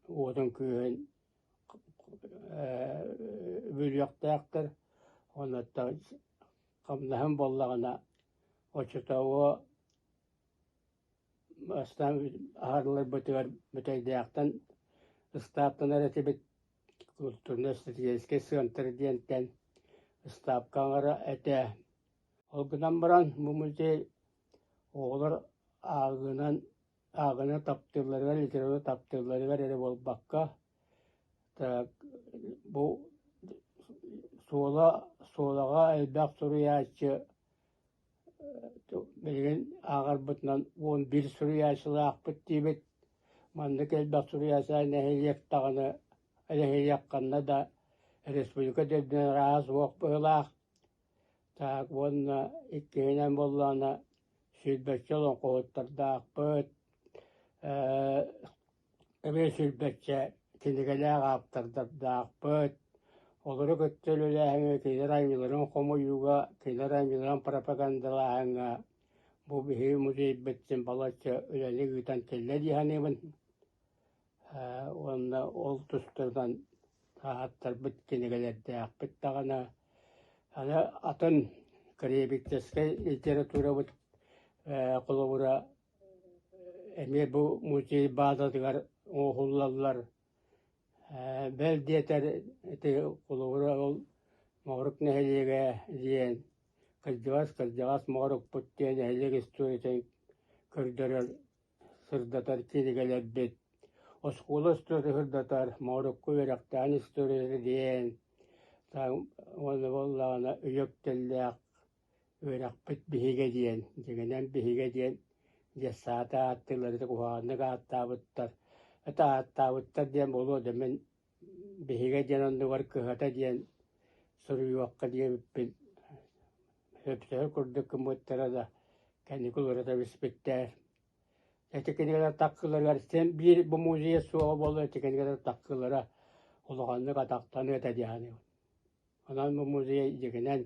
уотун күүһүн үбүлүөхтээхтэр. Онуоттан хамнаһым буоллаҕына оччотооҕу бастаан аһарылларбытыгар Бүтэйдээхтэн ыстааптанар этибит культурно-эстетическэй сыантр диэнтэн ыстаапка аҥара этэ. Ол гынан баран бу музей оҕолор ааҕыынан ааҕыны таптыылларыгар, литература таптыылларыгар эрэ буолбакка, так бу суола суолаҕа элбэх суруйааччы билигин ааҕарбытынан 11 суруйааччылаахпыт диибит. Маннык элбэх суруйааччы нэһилиэк даҕаны нэһилиэк ханна да республика да үрдүнэн арааһа суох быһыылаах. Так уонна иккиһинэн буоллаҕына сүүрбэччэ олоҥхоһуттардаахпыт, эмиэ сүүрбэччэ кинигэлээх ааптардардаахпыт. Олору кытта үлэлээһиҥҥэ кинилэр айымньыларын хомуйууга, кинилэр айымньыларын пропагандалааһыҥҥа бу биһиги музейбыт син балачча үлэни ыытан кэллэ дии саныыбын. Уонна ол тустарынан ааттарбыт кинигэлэрдээхпит даҕаны аны атын краеведческай литературабыт холобура эмиэ бу музей баазатыгар оҥоһуллаллар. Бэл диэтэр ити холобура ол Моҕорук нэһилиэгэ диэн кырдьаҕас кырдьаҕас Моҕорукпут диэн нэһилиэк историятын көрдөрөр сырдатар кинигэлэрбит оскуола устуота сырдатар Моорукку үөрэхтээн историята диэн уонна буоллаҕына үйэ үктэллээх үөрэхпит биһигэ диэн дьиҥинэн биһигэ диэн детсада ааттыыллар ити куһаҕаннык ааттаабыттар это ааттаабыттар диэн буолуо да мин биһигэ диэн оннугар кыһата диэн суруйуохха диэбиппин сөпсөһөр курдук гыммыттара да кэнники уларыта түспүттэр. Ити кинигэлэр таккыларыгар син биир бу музейа суоҕа буоллар ити кинигэлэр таккылара. улаханнык атахтаныа этэ дии саныыбын. Онон бу музей дьиҥинэн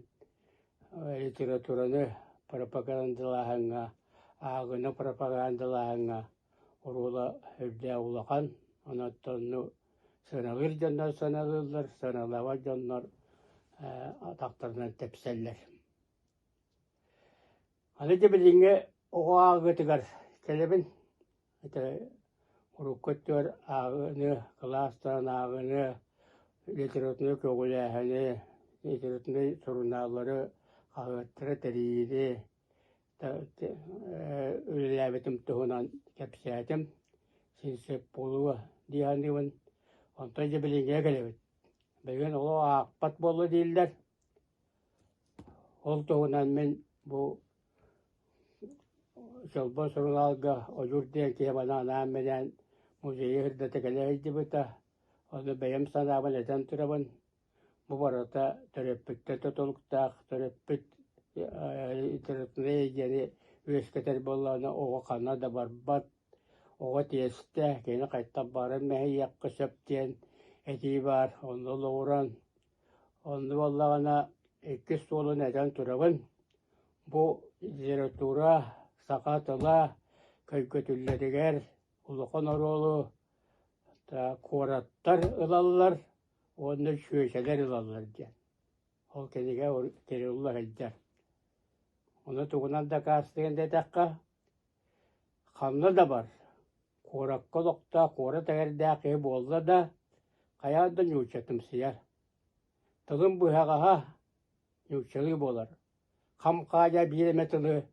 литератураны пропагандалааһыҥҥа, ааҕыыны пропагандалааһыҥҥа оруола үрдээх улахан. Онон онно сыаналыыр дьоннор сыаналыыллар, сыаналаабат дьоннор атахтарынан тэпсэллэр. Аны дьэ билиҥҥи оҕо ааҕыытыгар кэлэбин. Ити урукку өттүгэр ааҕыыны, кылаастан ааҕыыны, литературнай көҕүлээһини, литературнай сурунааллары, хаһыаттары тэрийиини үлэлээбитим туһунан кэпсээтим. Син сөп буолуо дии саныыбын. Онтон дьэ билиҥҥигэ кэлэбит. Билигин олох аахпат буолла дииллэр. Ол туһунан мин бу Чолбон сурунаалга Ойуур диэн киһи маны анаан-минээн музейы сырдата кэлэ сылдьыбыта. Ону бэйэм санаабын этэн турабын. Бу барыта төрөппүттэн тутулуктаах, төрөппүт литературнай эйгэни үөскэтэр буоллаҕына оҕо ханна да барбат, оҕо тиэстэ, кини хайтан баҕарар мэһийиэххэ сөп диэн этии баар. Онно олоҕуран Онно буоллаҕына иккис суолун этэн турабын, бу литература, саха тыла көйгөтүллэригэр улахан оруолу куораттар ылаллар уонна чүөчэлэр ылаллар диэн. Ол кинигэ тириллэ сылдьар. Ону тугунан дакаастыан диэтэххэ, ханна да бар, куоракка олохтоох куорат эҥэрдээх киһи буолла да, хайаан да нууччатымсыйар. Тылын быһаҕаһа нууччалыы буолар. Хам-хаадьа биир эмэ тылы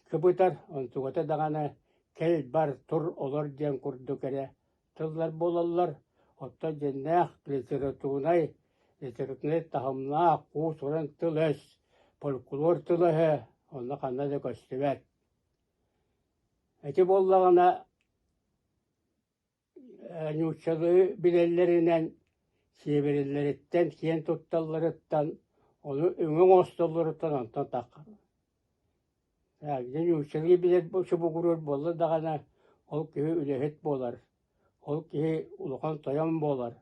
кыбытар, онтугата даҕаны кэл, бар, тур, олор диэн курдук эрэ тыллар буолаллар. Оттон дьиҥнээх литературнай, литературнай таһымнаах уус-уран тыл-өс, фольклор тыла-өһө онно ханна да көстүбэт. Ити буоллаҕына нууччалыы билэллэринэн сиэбирэллэриттэн, киэн тутталларыттан, ону өҥө оҥостоллоруттан онтон таххар. Дьэ нууччалыы билэр чубугурур буолла даҕаны ол киһи үлэһит буолар, ол киһи улахан тойон буолар,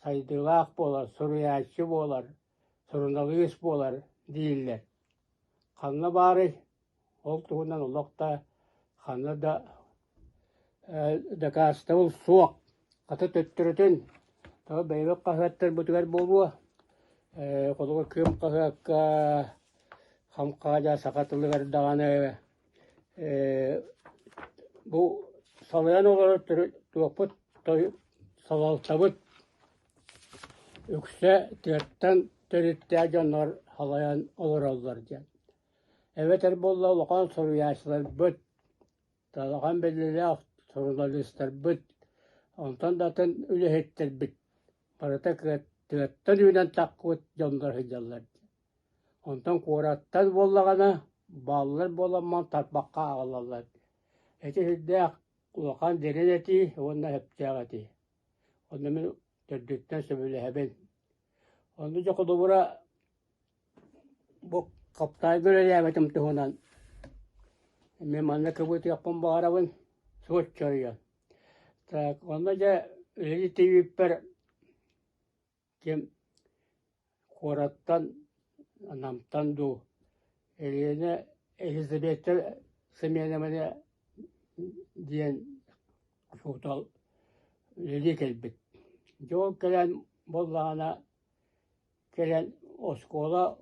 сайдыылаах буолар, суруйааччы буолар, суруналыыс буолар дииллэр. Ханна баарый? Ол туһунан олох да ханна да дакаастабыл суох. Хата төттөрүтүн тоҕо бэйэбит хаһыаттарбытыгар буолуо, холобур Кыым хаһыакка хам-хаадьа саха тылыгар даҕаны бу салайан олорор туохпут салалтабыт үксэ тыаттан төрүттээх дьоннор салайан олороллор диэн. Эбэтэр буолла улахан суруйааччыларбыт, улахан биллиилээх суруналыыстарбыт, онтон да атын үлэһиттэрбит барыта тыаттан үүнэн таххыбыт дьоннор сылдьаллар. Онтон куораттан буоллаҕына, бааллар буоламмын тарбахха ааҕыллаллар. Ити сүрдээх улахан дириҥ этии уонна сөптөөх этии. Онно мин төрдүттэн сөбүлэһэбин. Онно дьэ холобура Бу хаптаайга үлэлээбитим туһунан мин манна кыбытыахпын баҕарабын, суоччуйан. Так, онно дьэ үлэлии тиийбиппэр ким куораттан, Намтан дуу, Елена Елизавета Семеновна диэн учуутал үлэлии кэлбит. Дьэ ол кэлэн буоллаҕына Кэлэн оскуола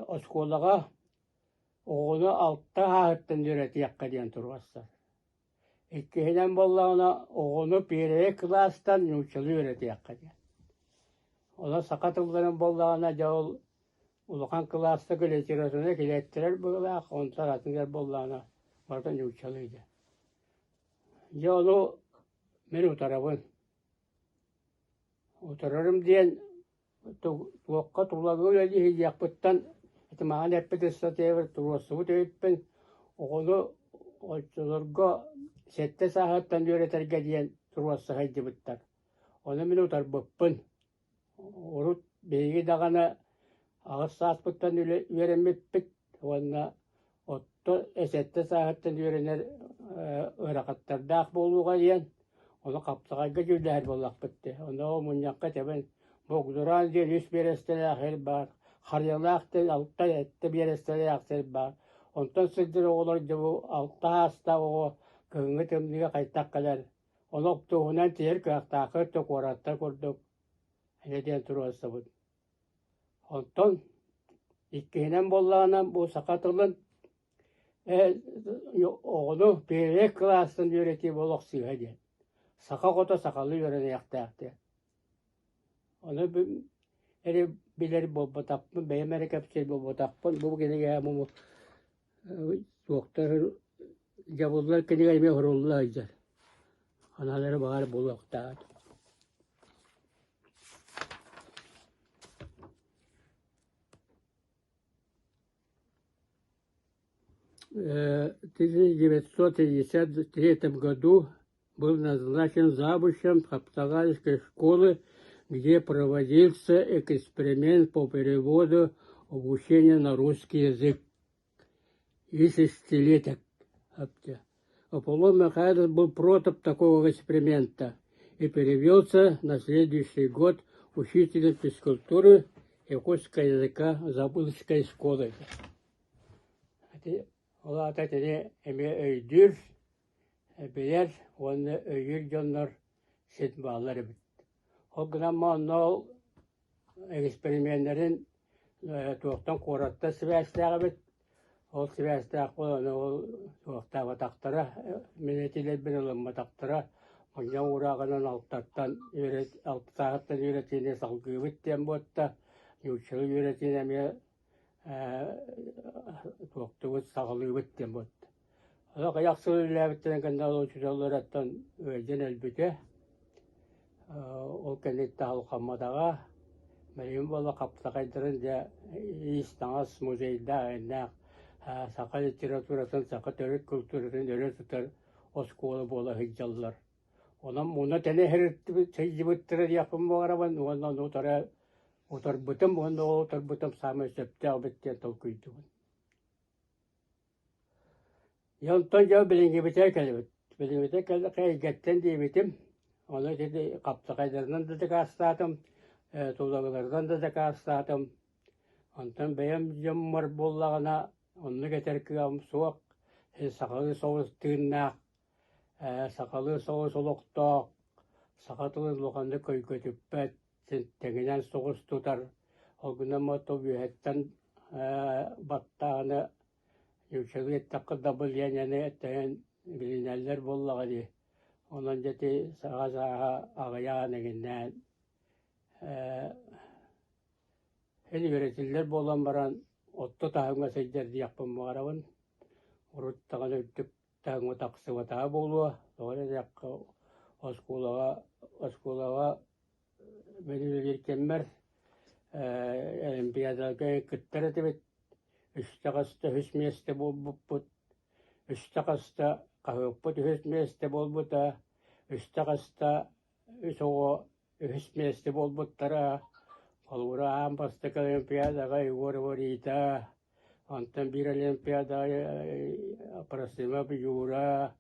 оскуолаҕа оҕону алта ааһыттан үөрэтиэххэ диэн туруорсар. Иккиһинэн буоллаҕына оҕону первэй кылаастан нууччалыы үөрэтиэххэ диэн. Онон саха тылларын буоллаҕына дьэ ол улахан кылаастарга литератураны килэттэрэр быһыылаах, онтон атыгар буоллаҕына барыта нууччалыы диэн. Дьэ ону мин утарабын. Утарарым диэн туохха тулалыы үлэлии сылдьыахпыттан ити маҥан эппит ыстатыйабар туруорсубут эбиппин оҕону оччолорго сэттэ сааһыттан үөрэтэргэ диэн туруорса сылдьыбыттар. Ону мин утарбыппын. Урут биһиги даҕаны аҕыс сааспыттан үөрэммиппит уонна Отто сэттэ сааһыттан үөрэнэр ыарахаттардаах буолуоҕа диэн. Ону хаптаҕайга дьүүллэһэр буоллахпыт дии. Ону ол мунньахха этэбин, Богдураан диэн үс биэрэстэлээх сир баар, Харыйалаах диэн алта сэттэ биэрэстэлээх сир баар. Онтон сылдьар оҕолор дьэ бу алта саастаах оҕо кыһыҥҥы тымныыга хайдах кэлэр, ону оптуобунан тиийэр кыахтааххыт да куораттар курдук этэ диэн туруорсабыт. Онтон иккиһинэн буоллаҕына бу саха тылын оҕону первый кылаастан үөрэтии буолуох сыыһа диэн. Саха оҕото сахалыы үөрэниэхтээх диэн. Ону эрэ билэр буолбатахпын, бэйэм эрэ кэпсиир буолбатахпын. Бу кинигэ туохтар дьабыллар кинигэ эмиэ сурулла сылдьар. Аналары баҕар буолуохтаах. В 1953 году был назначен завучем Хаптагаевской школы, где проводился эксперимент по переводу обучения на русский язык и шестилеток. Аполлон Михайлович был против такого эксперимента и перевелся на следующий год учителем физкультуры якутского языка Забыльской школы. Ол аата итини эмиэ өйдүүр, билэр уонна өйүүр дьоннор син бааллар эбит. Ол гынан онно ол эксперименнэрин туохтан куораттан сибээстээх эбит. Ол сибээстээх буолан ол туохтаабатахтара, мин этилэрбин ылымматахтара. Мунньах уурааҕынан алтаттан алтатааҕыттан үөрэтиини салгыыбыт диэн буолта. Нууччалыы үөрэтиини эмиэ туохтубут, саҕалыыбыт диэн буолта. Олох аҕыйах сыл үлэлээбиттэрин кэннэ ол учууталларыттан ыалдьан өлбүтэ. Ол кэнниттэн алҕамматаҕа. Билигин буолла хаптаҕайдарын дьэ иис-таҥас музейдаах иннээх саха литературатын, саха төрүт культуратын өрө тутар оскуола буола сылдьаллар. Онон муна тэнэ сылдьыбыттара диэхпин баҕарабын уонна ону утары утарбытым уонна ол утарбытым саамай сөптөөх эбит диэн толкуйдуубун. Дьэ онтон дьэ билиҥҥибитигэр кэлэбит. Билиҥҥибитигэр кэллэххэ эйгэттэн диэбитим. Ону ити хаптаҕайдарынан да дакаастаатым, тулаларынан да дакаастаатым. Онтон бэйэм дьоммор буоллаҕына оннук этэр кыаҕым суох. Сахалыы соҕус тыыннаах, сахалыы соҕус олохтоох, саха тылын улаханнык көйгөтүппэт, тэҥинэн соҕус тутар. Ол гынан мото үөһэттэн баттаҕына Нууччалыы эттэххэ дабылыанньаны эттэһэн билинэллэр буоллаҕа дии. Онон дьэ ити саҕа сааһа аҕыйаан эҥиннээн эн үөрэтиллэр буолан баран отто таһымҥа сылдьар диэхпин баҕарабын. Урут даҕаны үрдүк таһымҥа тахсыбатаҕа буолуо. Тоҕо диэтэххэ оскуолаҕа оскуолаҕа мин үлэлиир кэммэр олимпиадаларга кыттар этибит. Үстэ хаста үһүс миэстэ буолбуппут, үстэ хаста хаһыаппыт үһүс миэстэ буолбута, үстэ хаста үс оҕо үһүс миэстэ буолбуттара. Холобура, аан бастакы олимпиадаҕа Егорова Рита, онтон биир олимпиадаҕа Просимов Юра,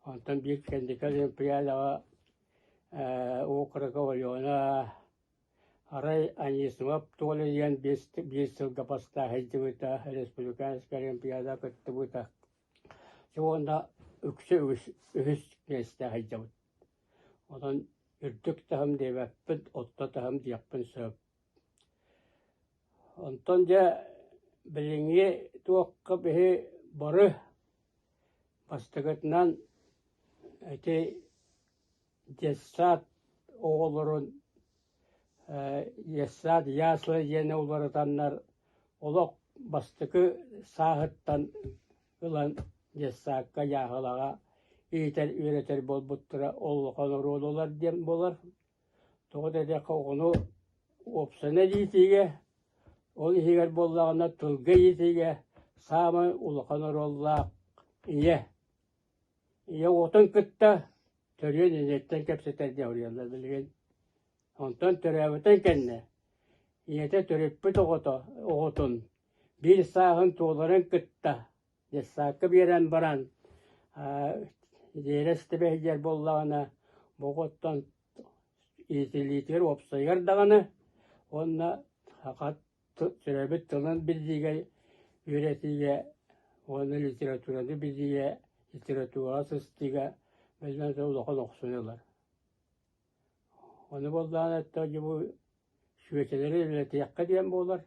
онтон биир кэнники олимпиадаҕа Окорокова Алена, Арай Анисимов Толя диэн биир сылга бастаан сылдьыбыта, республиканскай олимпиада кыттыбыта. Уонна үксэ үгүс үһүс миэстэ сылдьабыт. Онон үрдүк таһым диэбэппин, орто таһым диэхпин сөп. Онтон дьэ билиҥҥи туохха биһи бары бастакытынан ити Детсад оҕолорун детсад ясла диэни уларытаннар олох бастакы сааһыттан ылан детсадка дьааһылаҕа иитэр үөрэтэр буолбуттара ол улахан оруолу ылар диэн буолар. Тоҕо диэтэххэ оҕону уопсайынан иитиигэ, ол иһигэр буоллаҕына тылга иитиигэ саамай улахан оруоллаах ийэ. Ийэ оҕотун кытта төрүөн инниттэн кэпсэтэр диэн суруйаллар билигин. Онтон төрөөбүтүн кэннэ ийэтэ төрөппүт оҕото оҕотун биир сааһын туоларын кытта детсадка биэрэн баран дьиэрэ истибэ сылдьар буоллаҕына. Бу оҕоттон иитиллиитигэр уопсайыгар даҕаны уонна саха төрөөбүт тылын билиигэ, үөрэтиигэ уонна литератураны билиигэ, литератураҕа сыстыыга биллэн турар улахан охсууну ылар. Ону буоллаҕына эттэҕэ бу сүөчэлэри үлэлэтиэххэ диэн буолар,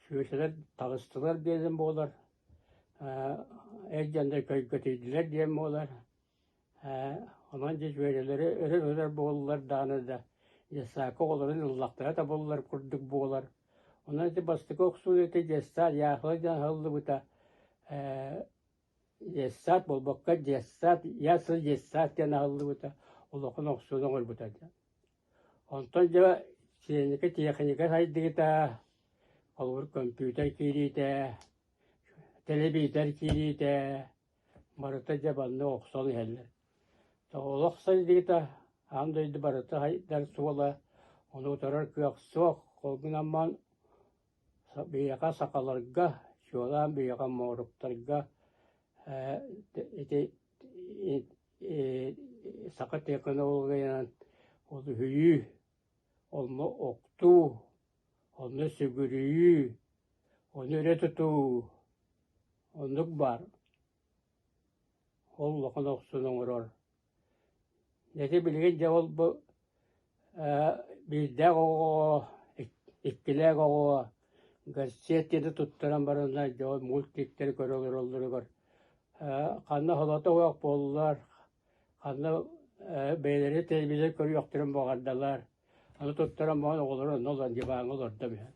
сүөчэлэр таҕыстылар диэн буолар, эр дьоннор көйгөтүйдүлэр диэн буолар. Онон дьэ дьүөрэлэри өрө ылар буоллулар даҕаны да, детсадка оҕолорун ыллахтара табыллар курдук буолар. Онон ити бастакы охсуу ити детсад яхла диэн аһыллыбыта детсад буолбакка детсад ясл детсад диэн аһыллыбыта улахан охсууну оҥорбута диэн. Онтон дьэ тиэхиньикэ тиэхиньикэ сайдыыта, холобур көмпүүтэр киириитэ, тэлэбиисэр киириитэ барыта дьэ манна охсон иһэллэр. Олох сайдыыта аан дойду барыта сайдар суола, ону утарар кыах суох. Ол гынан баран биһиэхэ сахаларга, чуолаан биһиэхэ мооруктарга ити саха технологиянан олуһуйуу, онно охтуу, онно сүгүрүйүү, ону өрө тутуу Оннук баар. Ол улахан охсун оҥорор. Ити билигин дьэ ол бу биирдээх оҕоҕо, иккилээх оҕоҕо горсет диэни туттаран бараннар дьэ ол мультиктары көрө олороллоругар ханна холото суох буоллулар, ханна бэйэлэрэ телевизор көрүөхтэрин баҕардалар. Аны туттаран баран оҕолору онно олорон диваҥҥа олордо үһү.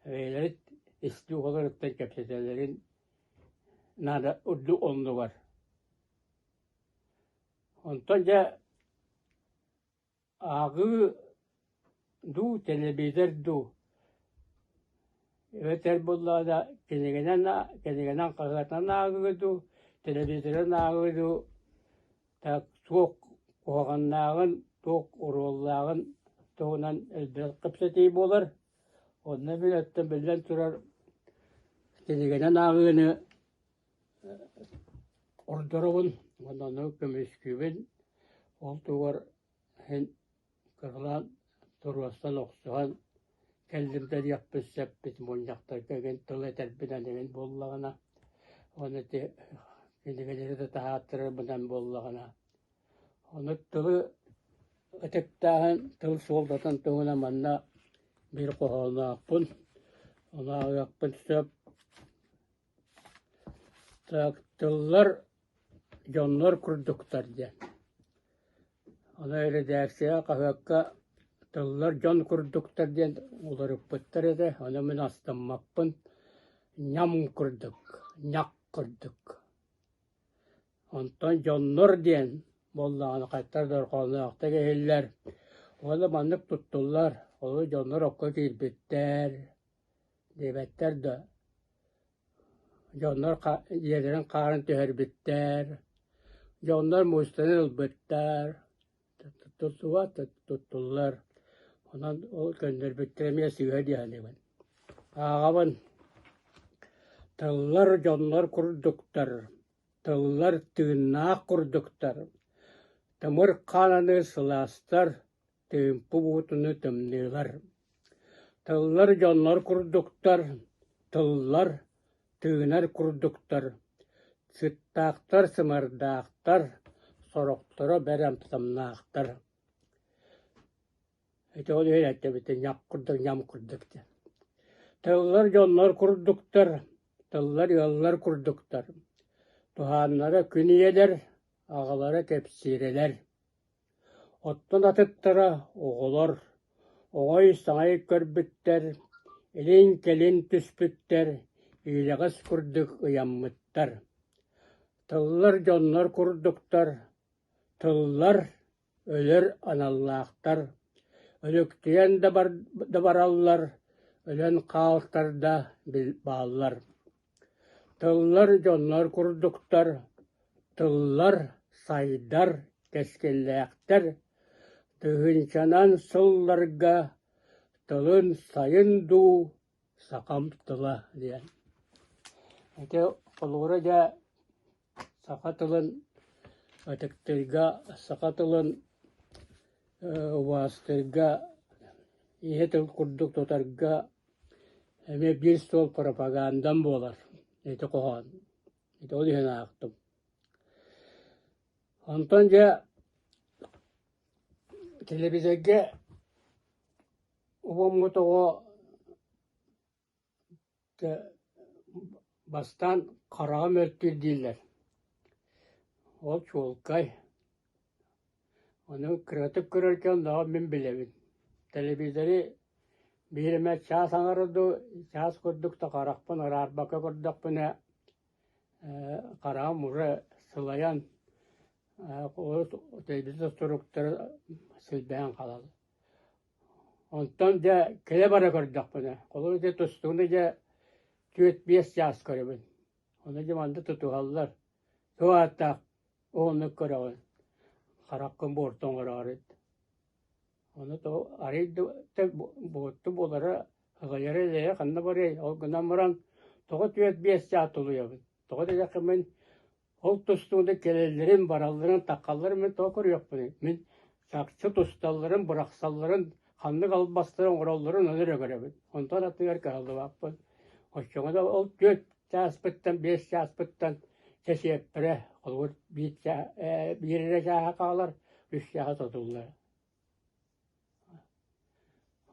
Бэйэлэрэ истии оҕолоруттан кэпсэтэллэрин наада урдук оннугар. Онтон дьэ ааҕыы дуу, телевизор дуу эбэтэр буоллаҕына кинигэнэн кинигэнэн хаһыатынан ааҕыы дуу, телевизорынан ааҕыы дуу так туох куһаҕаннааҕын, туох оруоллааҕын туһунан элбэх кэпсэтии буолар. Онно мин өттө биллэн турар кинигэнэн ааҕыыны ордоробун уонна ону көмүскүүбүн. Ол туһугар иһин кыралаан туруорсан охсуһан кэллим да диэхпин сөп мунньахтарга игин тыл этэрбинэн игин буоллаҕына уонна ити кинигэлэри да таһааттарарбынан буоллаҕына Ону тылы ытыктааһын, тыл суолтатын туһунан манна биир хоһооноохпун, ону ааҕыахпын сөп. Так, тыллар дьоннор курдуктар диэн. Ону эрэдээксийэ хаһыакка тыллар дьон курдуктар диэн уларыппыттар этэ, ону мин астыммаппын. Ньам курдук, ньах курдук. Онтон дьоннор диэн буоллаҕына хайдах дорҕоонноохтук иһиллэр уонна маннык туттуллар, ону дьоннор окко киирбиттэр диэбэттэр да, дьоннор дьиэлэрин хаарын түһэрбиттэр, дьоннор муустаны ылбыттар, туттуллубат туттуллар. Онон ол көннөрбүттэрэ эмиэ сыыһа дии саныыбын. Ааҕабын Тыллар дьоннор курдуктар, тыллар тыыннаах курдуктар, тымыр хаананы сылаастар, тыымпы буутуну тымныылар. Тыллар дьоннор курдуктар, тыллар тыынар курдуктар, сыттаахтар, сымардаахтар, сорохторо бэрэмсамнаахтар. Ити ол иһин эттэбитин ньах курдук ньам курдук диэн. Тыллар дьоннор курдуктар, тыллар ыаллар курдуктар. Туһааннара күн ийэлэр, аҕалара кэпсиирэлэр. Оттон атыттара оҕолор, оҕой-саҥай көрбүттэр, илин-кэлин түспүттэр, иилэҕэс курдук ыйаммыттар. Тыллар дьоннор курдуктар, тыллар өлөр аналлаахтар, өлүктүйэн да да бараллар, өлөн хаалтар да бааллар. Тыллар дьоннор курдуктар, тыллар сайдар кэскиллээхтэр, тыһыынчанан сылларга тылын сайын дуу сахам тыла диэн. Ити холобура дьэ саха тылын. ытыктыырга, саха тылын убаастыырга, ийэ тыл курдук тутарга эмиэ биир суол пропагандам буолар ити хоһоон. Ити ол иһин аахтым. Онтон дьэ телевизорга уһуоммут оҕо Бастаан хараҕа мөлтүүр дииллэр, ол чуолкай. Ону кыратык көрөр дьон даҕаны мин билэбин. Телевизоры биир эмэ чаас аҥара дуу, чаас курдук да харахпын араарбакка көрдөхпүнэ, хараҕым уже сылайан, телевизор суруктара силбэһэн хаалаллар. Онтон дьэ кэлэ-бара көрдөхпүнэ, холобур ити тустууну дьэ 4-5 чаас көрөбүн. Ону дьэ манна тутуһаллар. Туох ааттаах уһуннук көрөҕүн, хараххын буорту оҥороору. Ону то арый да буорту буолара ыгыйара илэйэ ханна барыай, ол гынан баран тоҕо 4-5 чаас тулуйабын? Тоҕо диэтэххэ мин Ол тустууну кэлэллэрин, баралларын, таххалларын мин тоҕо көрүөхпүнүй? Мин чахчы тусталларын, бырахсалларын, ханнык албастары оҥороллорун ону эрэ көрөбүн. Онтон аттыгар кыһаллыбаппын. Оччоҕо да ол 4 чааспыттан, 5 чааспыттан чэсиэппэрэ, холобур, биир, биир эрэ чааһа хаалар, үс чааһа сотуллар.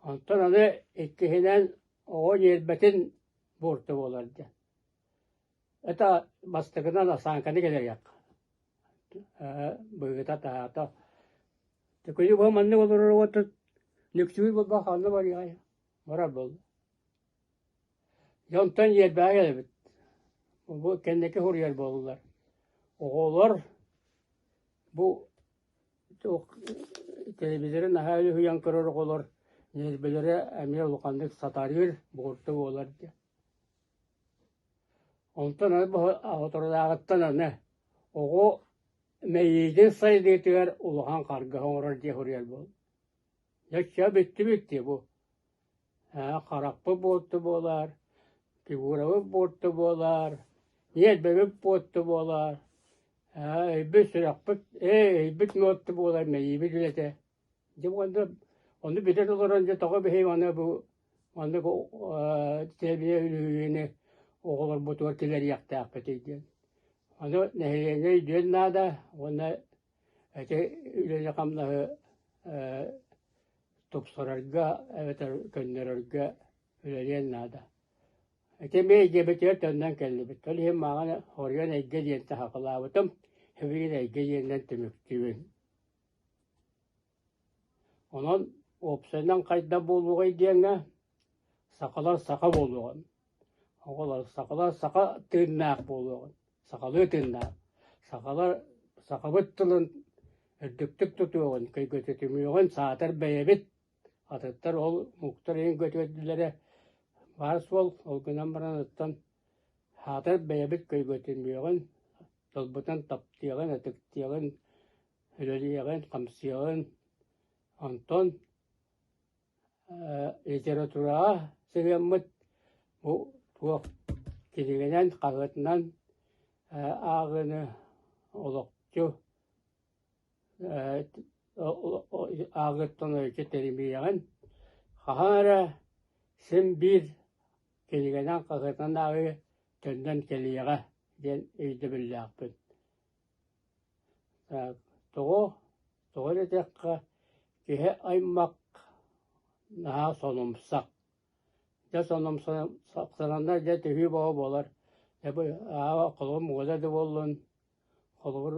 Онтон аны иккиһинэн оҕо ньиэрбэтин буорту буолар диэн. Это бастакынан осанканы кэлэриэххэ. Быһыыта-таһаата. Төкүнү бу маннык олорор уотут нүксүгү буолбах ханна барыаҕай? Барар буолла. Дьонтон иэрбэҕэ кэлэбит. Бу кэнники суруйар буоллулар. Оҕолор бу туох телевизоры наһаа үлүһүйэн көрөр оҕолор ньиэрбэлэрэ эмиэ улаханнык сатарыыр, буорту буолар диэн. Онтон аны соторутааҕыттан аны оҕо мэйиитин сайдыытыгар улахан харгыһы оҥорор диэх суруйар буолла. Дьэ чэ бүттүбүт дии бу. Ээ харахпыт буорту буолар, фигурабыт буорту буолар, ньиэрбэбит буорту буолар, ээ өйбүт сүрэхпит ээ өйбүт муорту буолар мэйиибит үлэтэ. Дьэ уонна ону билэн олорон дьэ тоҕо биһиги аны бу маннык тэбиэ үлүһүйүүнү оҕолорбутугар киллэриэхтээхпитий диэн. Ону нэһилиэнньэ өйдүөн наада уонна ити үлэни-хамнаһы тупсарарга эбэтэр көннөрөргө үлэлиэн наада. Ити эмиэ эйгэбитигэр төннөн кэллибит. Ол иһин мааҕын Хоруйан эйгэ диэн сахалаабытым, билигин эйгэ диэнинэн түмүктүүбүн. Онон уопсайынан хайдах буолуоҕай диэҥҥэ сахалар саха буолуоҕун, оҕолор сахалар саха тыыннаах буолуоҕун, сахалыы тыыннаах, сахалар сахабыт тылын үрдүктүк тутуоҕун, көйгөтүтүмүөҕүн, саатар бэйэбит атыттар ол омуктар иһин көтүөрдүлэрэ баар суол, ол гынан баран оттон саатар бэйэбит көйгөтүмүөҕүн, тылбытын таптыаҕын, ытыктыаҕын үлэлиэҕин, хамсыаҕын, онтон литератураҕа сыһыаммыт бу туох кинигэнэн, хаһыатынан ааҕыыны олохчу ааҕыттан ойуччу тэримиэҕин, хаһан эрэ син биир кинигэнэн, хаһыатынан ааҕыы төннөн кэлиэҕэ диэн өйдөбүллээхпин. Тоҕо? Тоҕо диэтэххэ, киһи аймах наһаа сонумсах. Дьэ сонумсахтананнар дьэ түһүү бөҕө буолар. Дьэ бу холобур муода да буоллун, холобур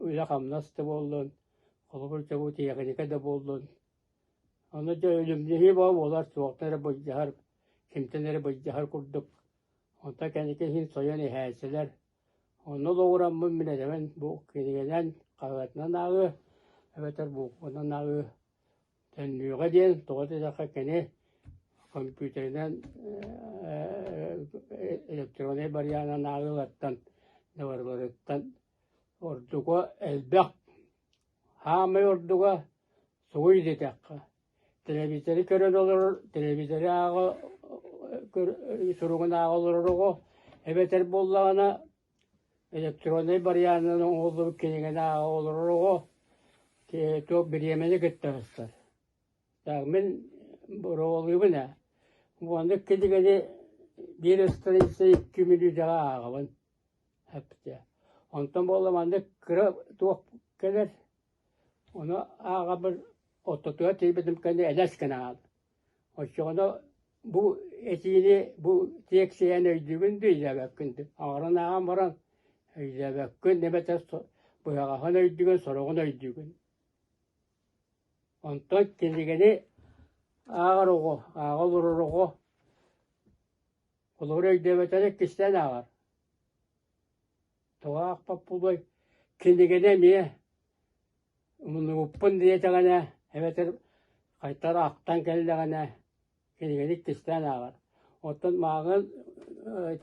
үлэ-хамнас да буоллун, холобур дьэ бу тиэхиньикэ да буоллун. Ону дьэ үлүмнэһии бөҕө буолар, туохтан эрэ былдьаһар, кимтэн эрэ былдьаһар курдук. Онтон кэнники иһин сойон иһээччилэр. Онно олоҕураммын мин этэбин бу кинигэнэн, хаһыатынан ааҕыы эбэтэр буукубанан ааҕыы төннүөҕэ диэн, тоҕо диэтэххэ кини компьютеринэн электроннай барыйаанынан ааҕыылартан дабарыларыттан ордуга элбэх. Саамай ордуга сугуй диэтэххэ Телевизоры көрөн олорор, телевизоры ааҕа суругун ааҕа олорор оҕо эбэтэр буоллаҕына. Электроннай барыйаанынан оҥоһуллубут кинигэни ааҕа олорор оҕо туох бириэмэни кытта сыстар. Так мин боруобалыыбын ээ. Оннук кинигэни биир страница 2 мүнүүтэҕэ ааҕабын. Эппитэ. Онтон буолла маннык кыра туох кэлэр, ону ааҕабын ортотугар тиийбитим кэннэ элэс гына хаалла. Оччоҕуна бу этиини, бу тиэксийэни өйдүүгүн дуу, өйдөөбөккүн дуу? Аҥарын ааҕан баран өйдөөбөккүн эбэтэр быһаҕаһын өйдүүгүн, сороҕун өйдүүгүн. Онтон кинигэни ааҕар оҕо, ааҕа олорор оҕо холобур өйдөөбөтөр иккистээн ааҕар. Тоҕо аахпат буолуой? Кинигэни эмиэ Умнубуппун диэтэҕинэ эбэтэр хайтар ахтан кэллэҕинэ кинигэни иккистээн ааҕар. Оттон мааҕын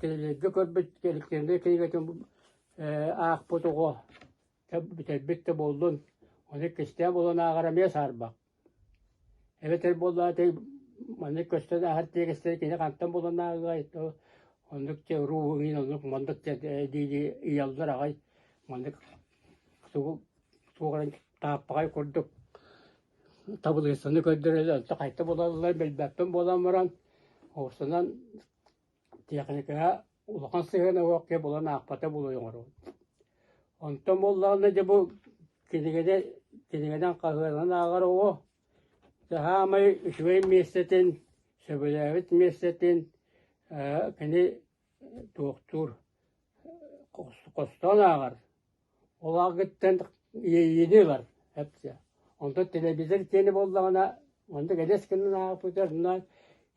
телевизорга көрбүт электроннай кинигэтин аахпыт оҕо бүтэрбит да буоллун, ону иккистээн булан ааҕара эмиэ саарбах. Эбэтэр буоллаҕа маннык көстөн ааһар тиэкистэри кини хантан булан ааҕыай оннук дьэ уруу иҥин оннук маннык дии ыйаллар аҕай маннык тугу туох эрэ тааппаҕай курдук табылыыссаны көрдөрөллөр онто хайта булаллар билбэппин буолан баран уопсайынан тиэхиникэҕэ улахан сыһыана суох киһи булан аахпата буолуо оҥоробут. Онтон буоллаҕына дьэ бу кинигэни кинигэнэн хаһыанан ааҕар оҕо саамай үчүгэй миэстэтин, сөбүлээбит миэстэтин кини туохтуур хостоон ааҕар. Ол ааҕыттан иэйиини ылар эпсэ. Онтон телевизор киэнэ буоллаҕына оннук элэс гынан ааҕыппытыгар онно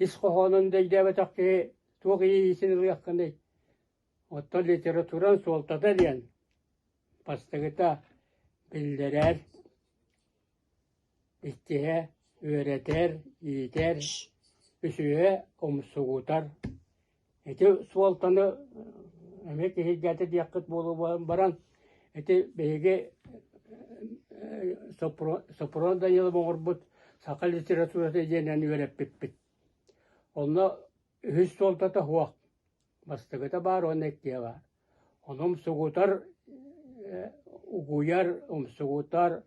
ис хоһоонун да өйдөөбөтөх киһи туох иэйиитин ылыаххыный? Оттон литературан суолтата диэн бастакыта биллэрэр, иккиһэ үөрэтэр, иитэр, үсүһэ умсугутар. Ити суолтаны эмиэ киһиргээтэ диэххит буолуо баран, ити биһиги Сопрун Данилов оҥорбут саха литературата диэнинэн үөрэппиппит. Онно үһүс суолтата суох. Бастакыта баар уонна иккиһэ баар. Ону умсугутар, угуйар, умсугутар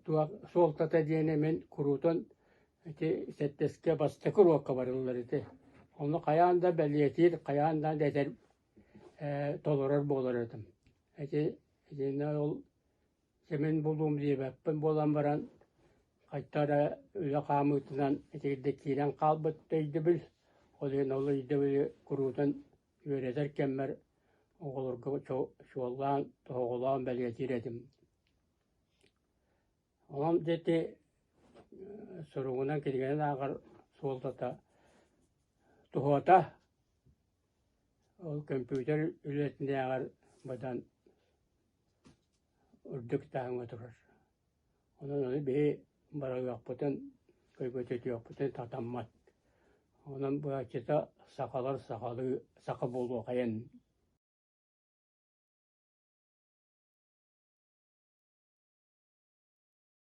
туох суолтата диэни мин куруутун ити сэттэскэ бастакы уруокка барыллар ити. Ону хайаан да бэлиэтиир, хайаан да этэр толорор буолар этим. Ити итиннэ ол Сэмэн булуум диэбэппин буолан баран, хайта эрэ үлэ хаамыытынан итигирдик киирэн хаалбыт өйдөбүл. Ол иһин ол өйдөбүлү куруутун үөрэтэр кэммэр оҕолорго чуоллаан, тоһоҕолоон бэлиэтиир этим. Онон дьэ ити суругунан кинигэнэн ааҕар суолтата туһуота ол көмпүүтэр үлэтинээҕэр быдан үрдүк таһымҥа турар. Онон ону биһи барыахпытын, көйгөтүтүөхпүтүн сатаммат. Онон быһаччыта сахалар сахалыы саха буолуохайын.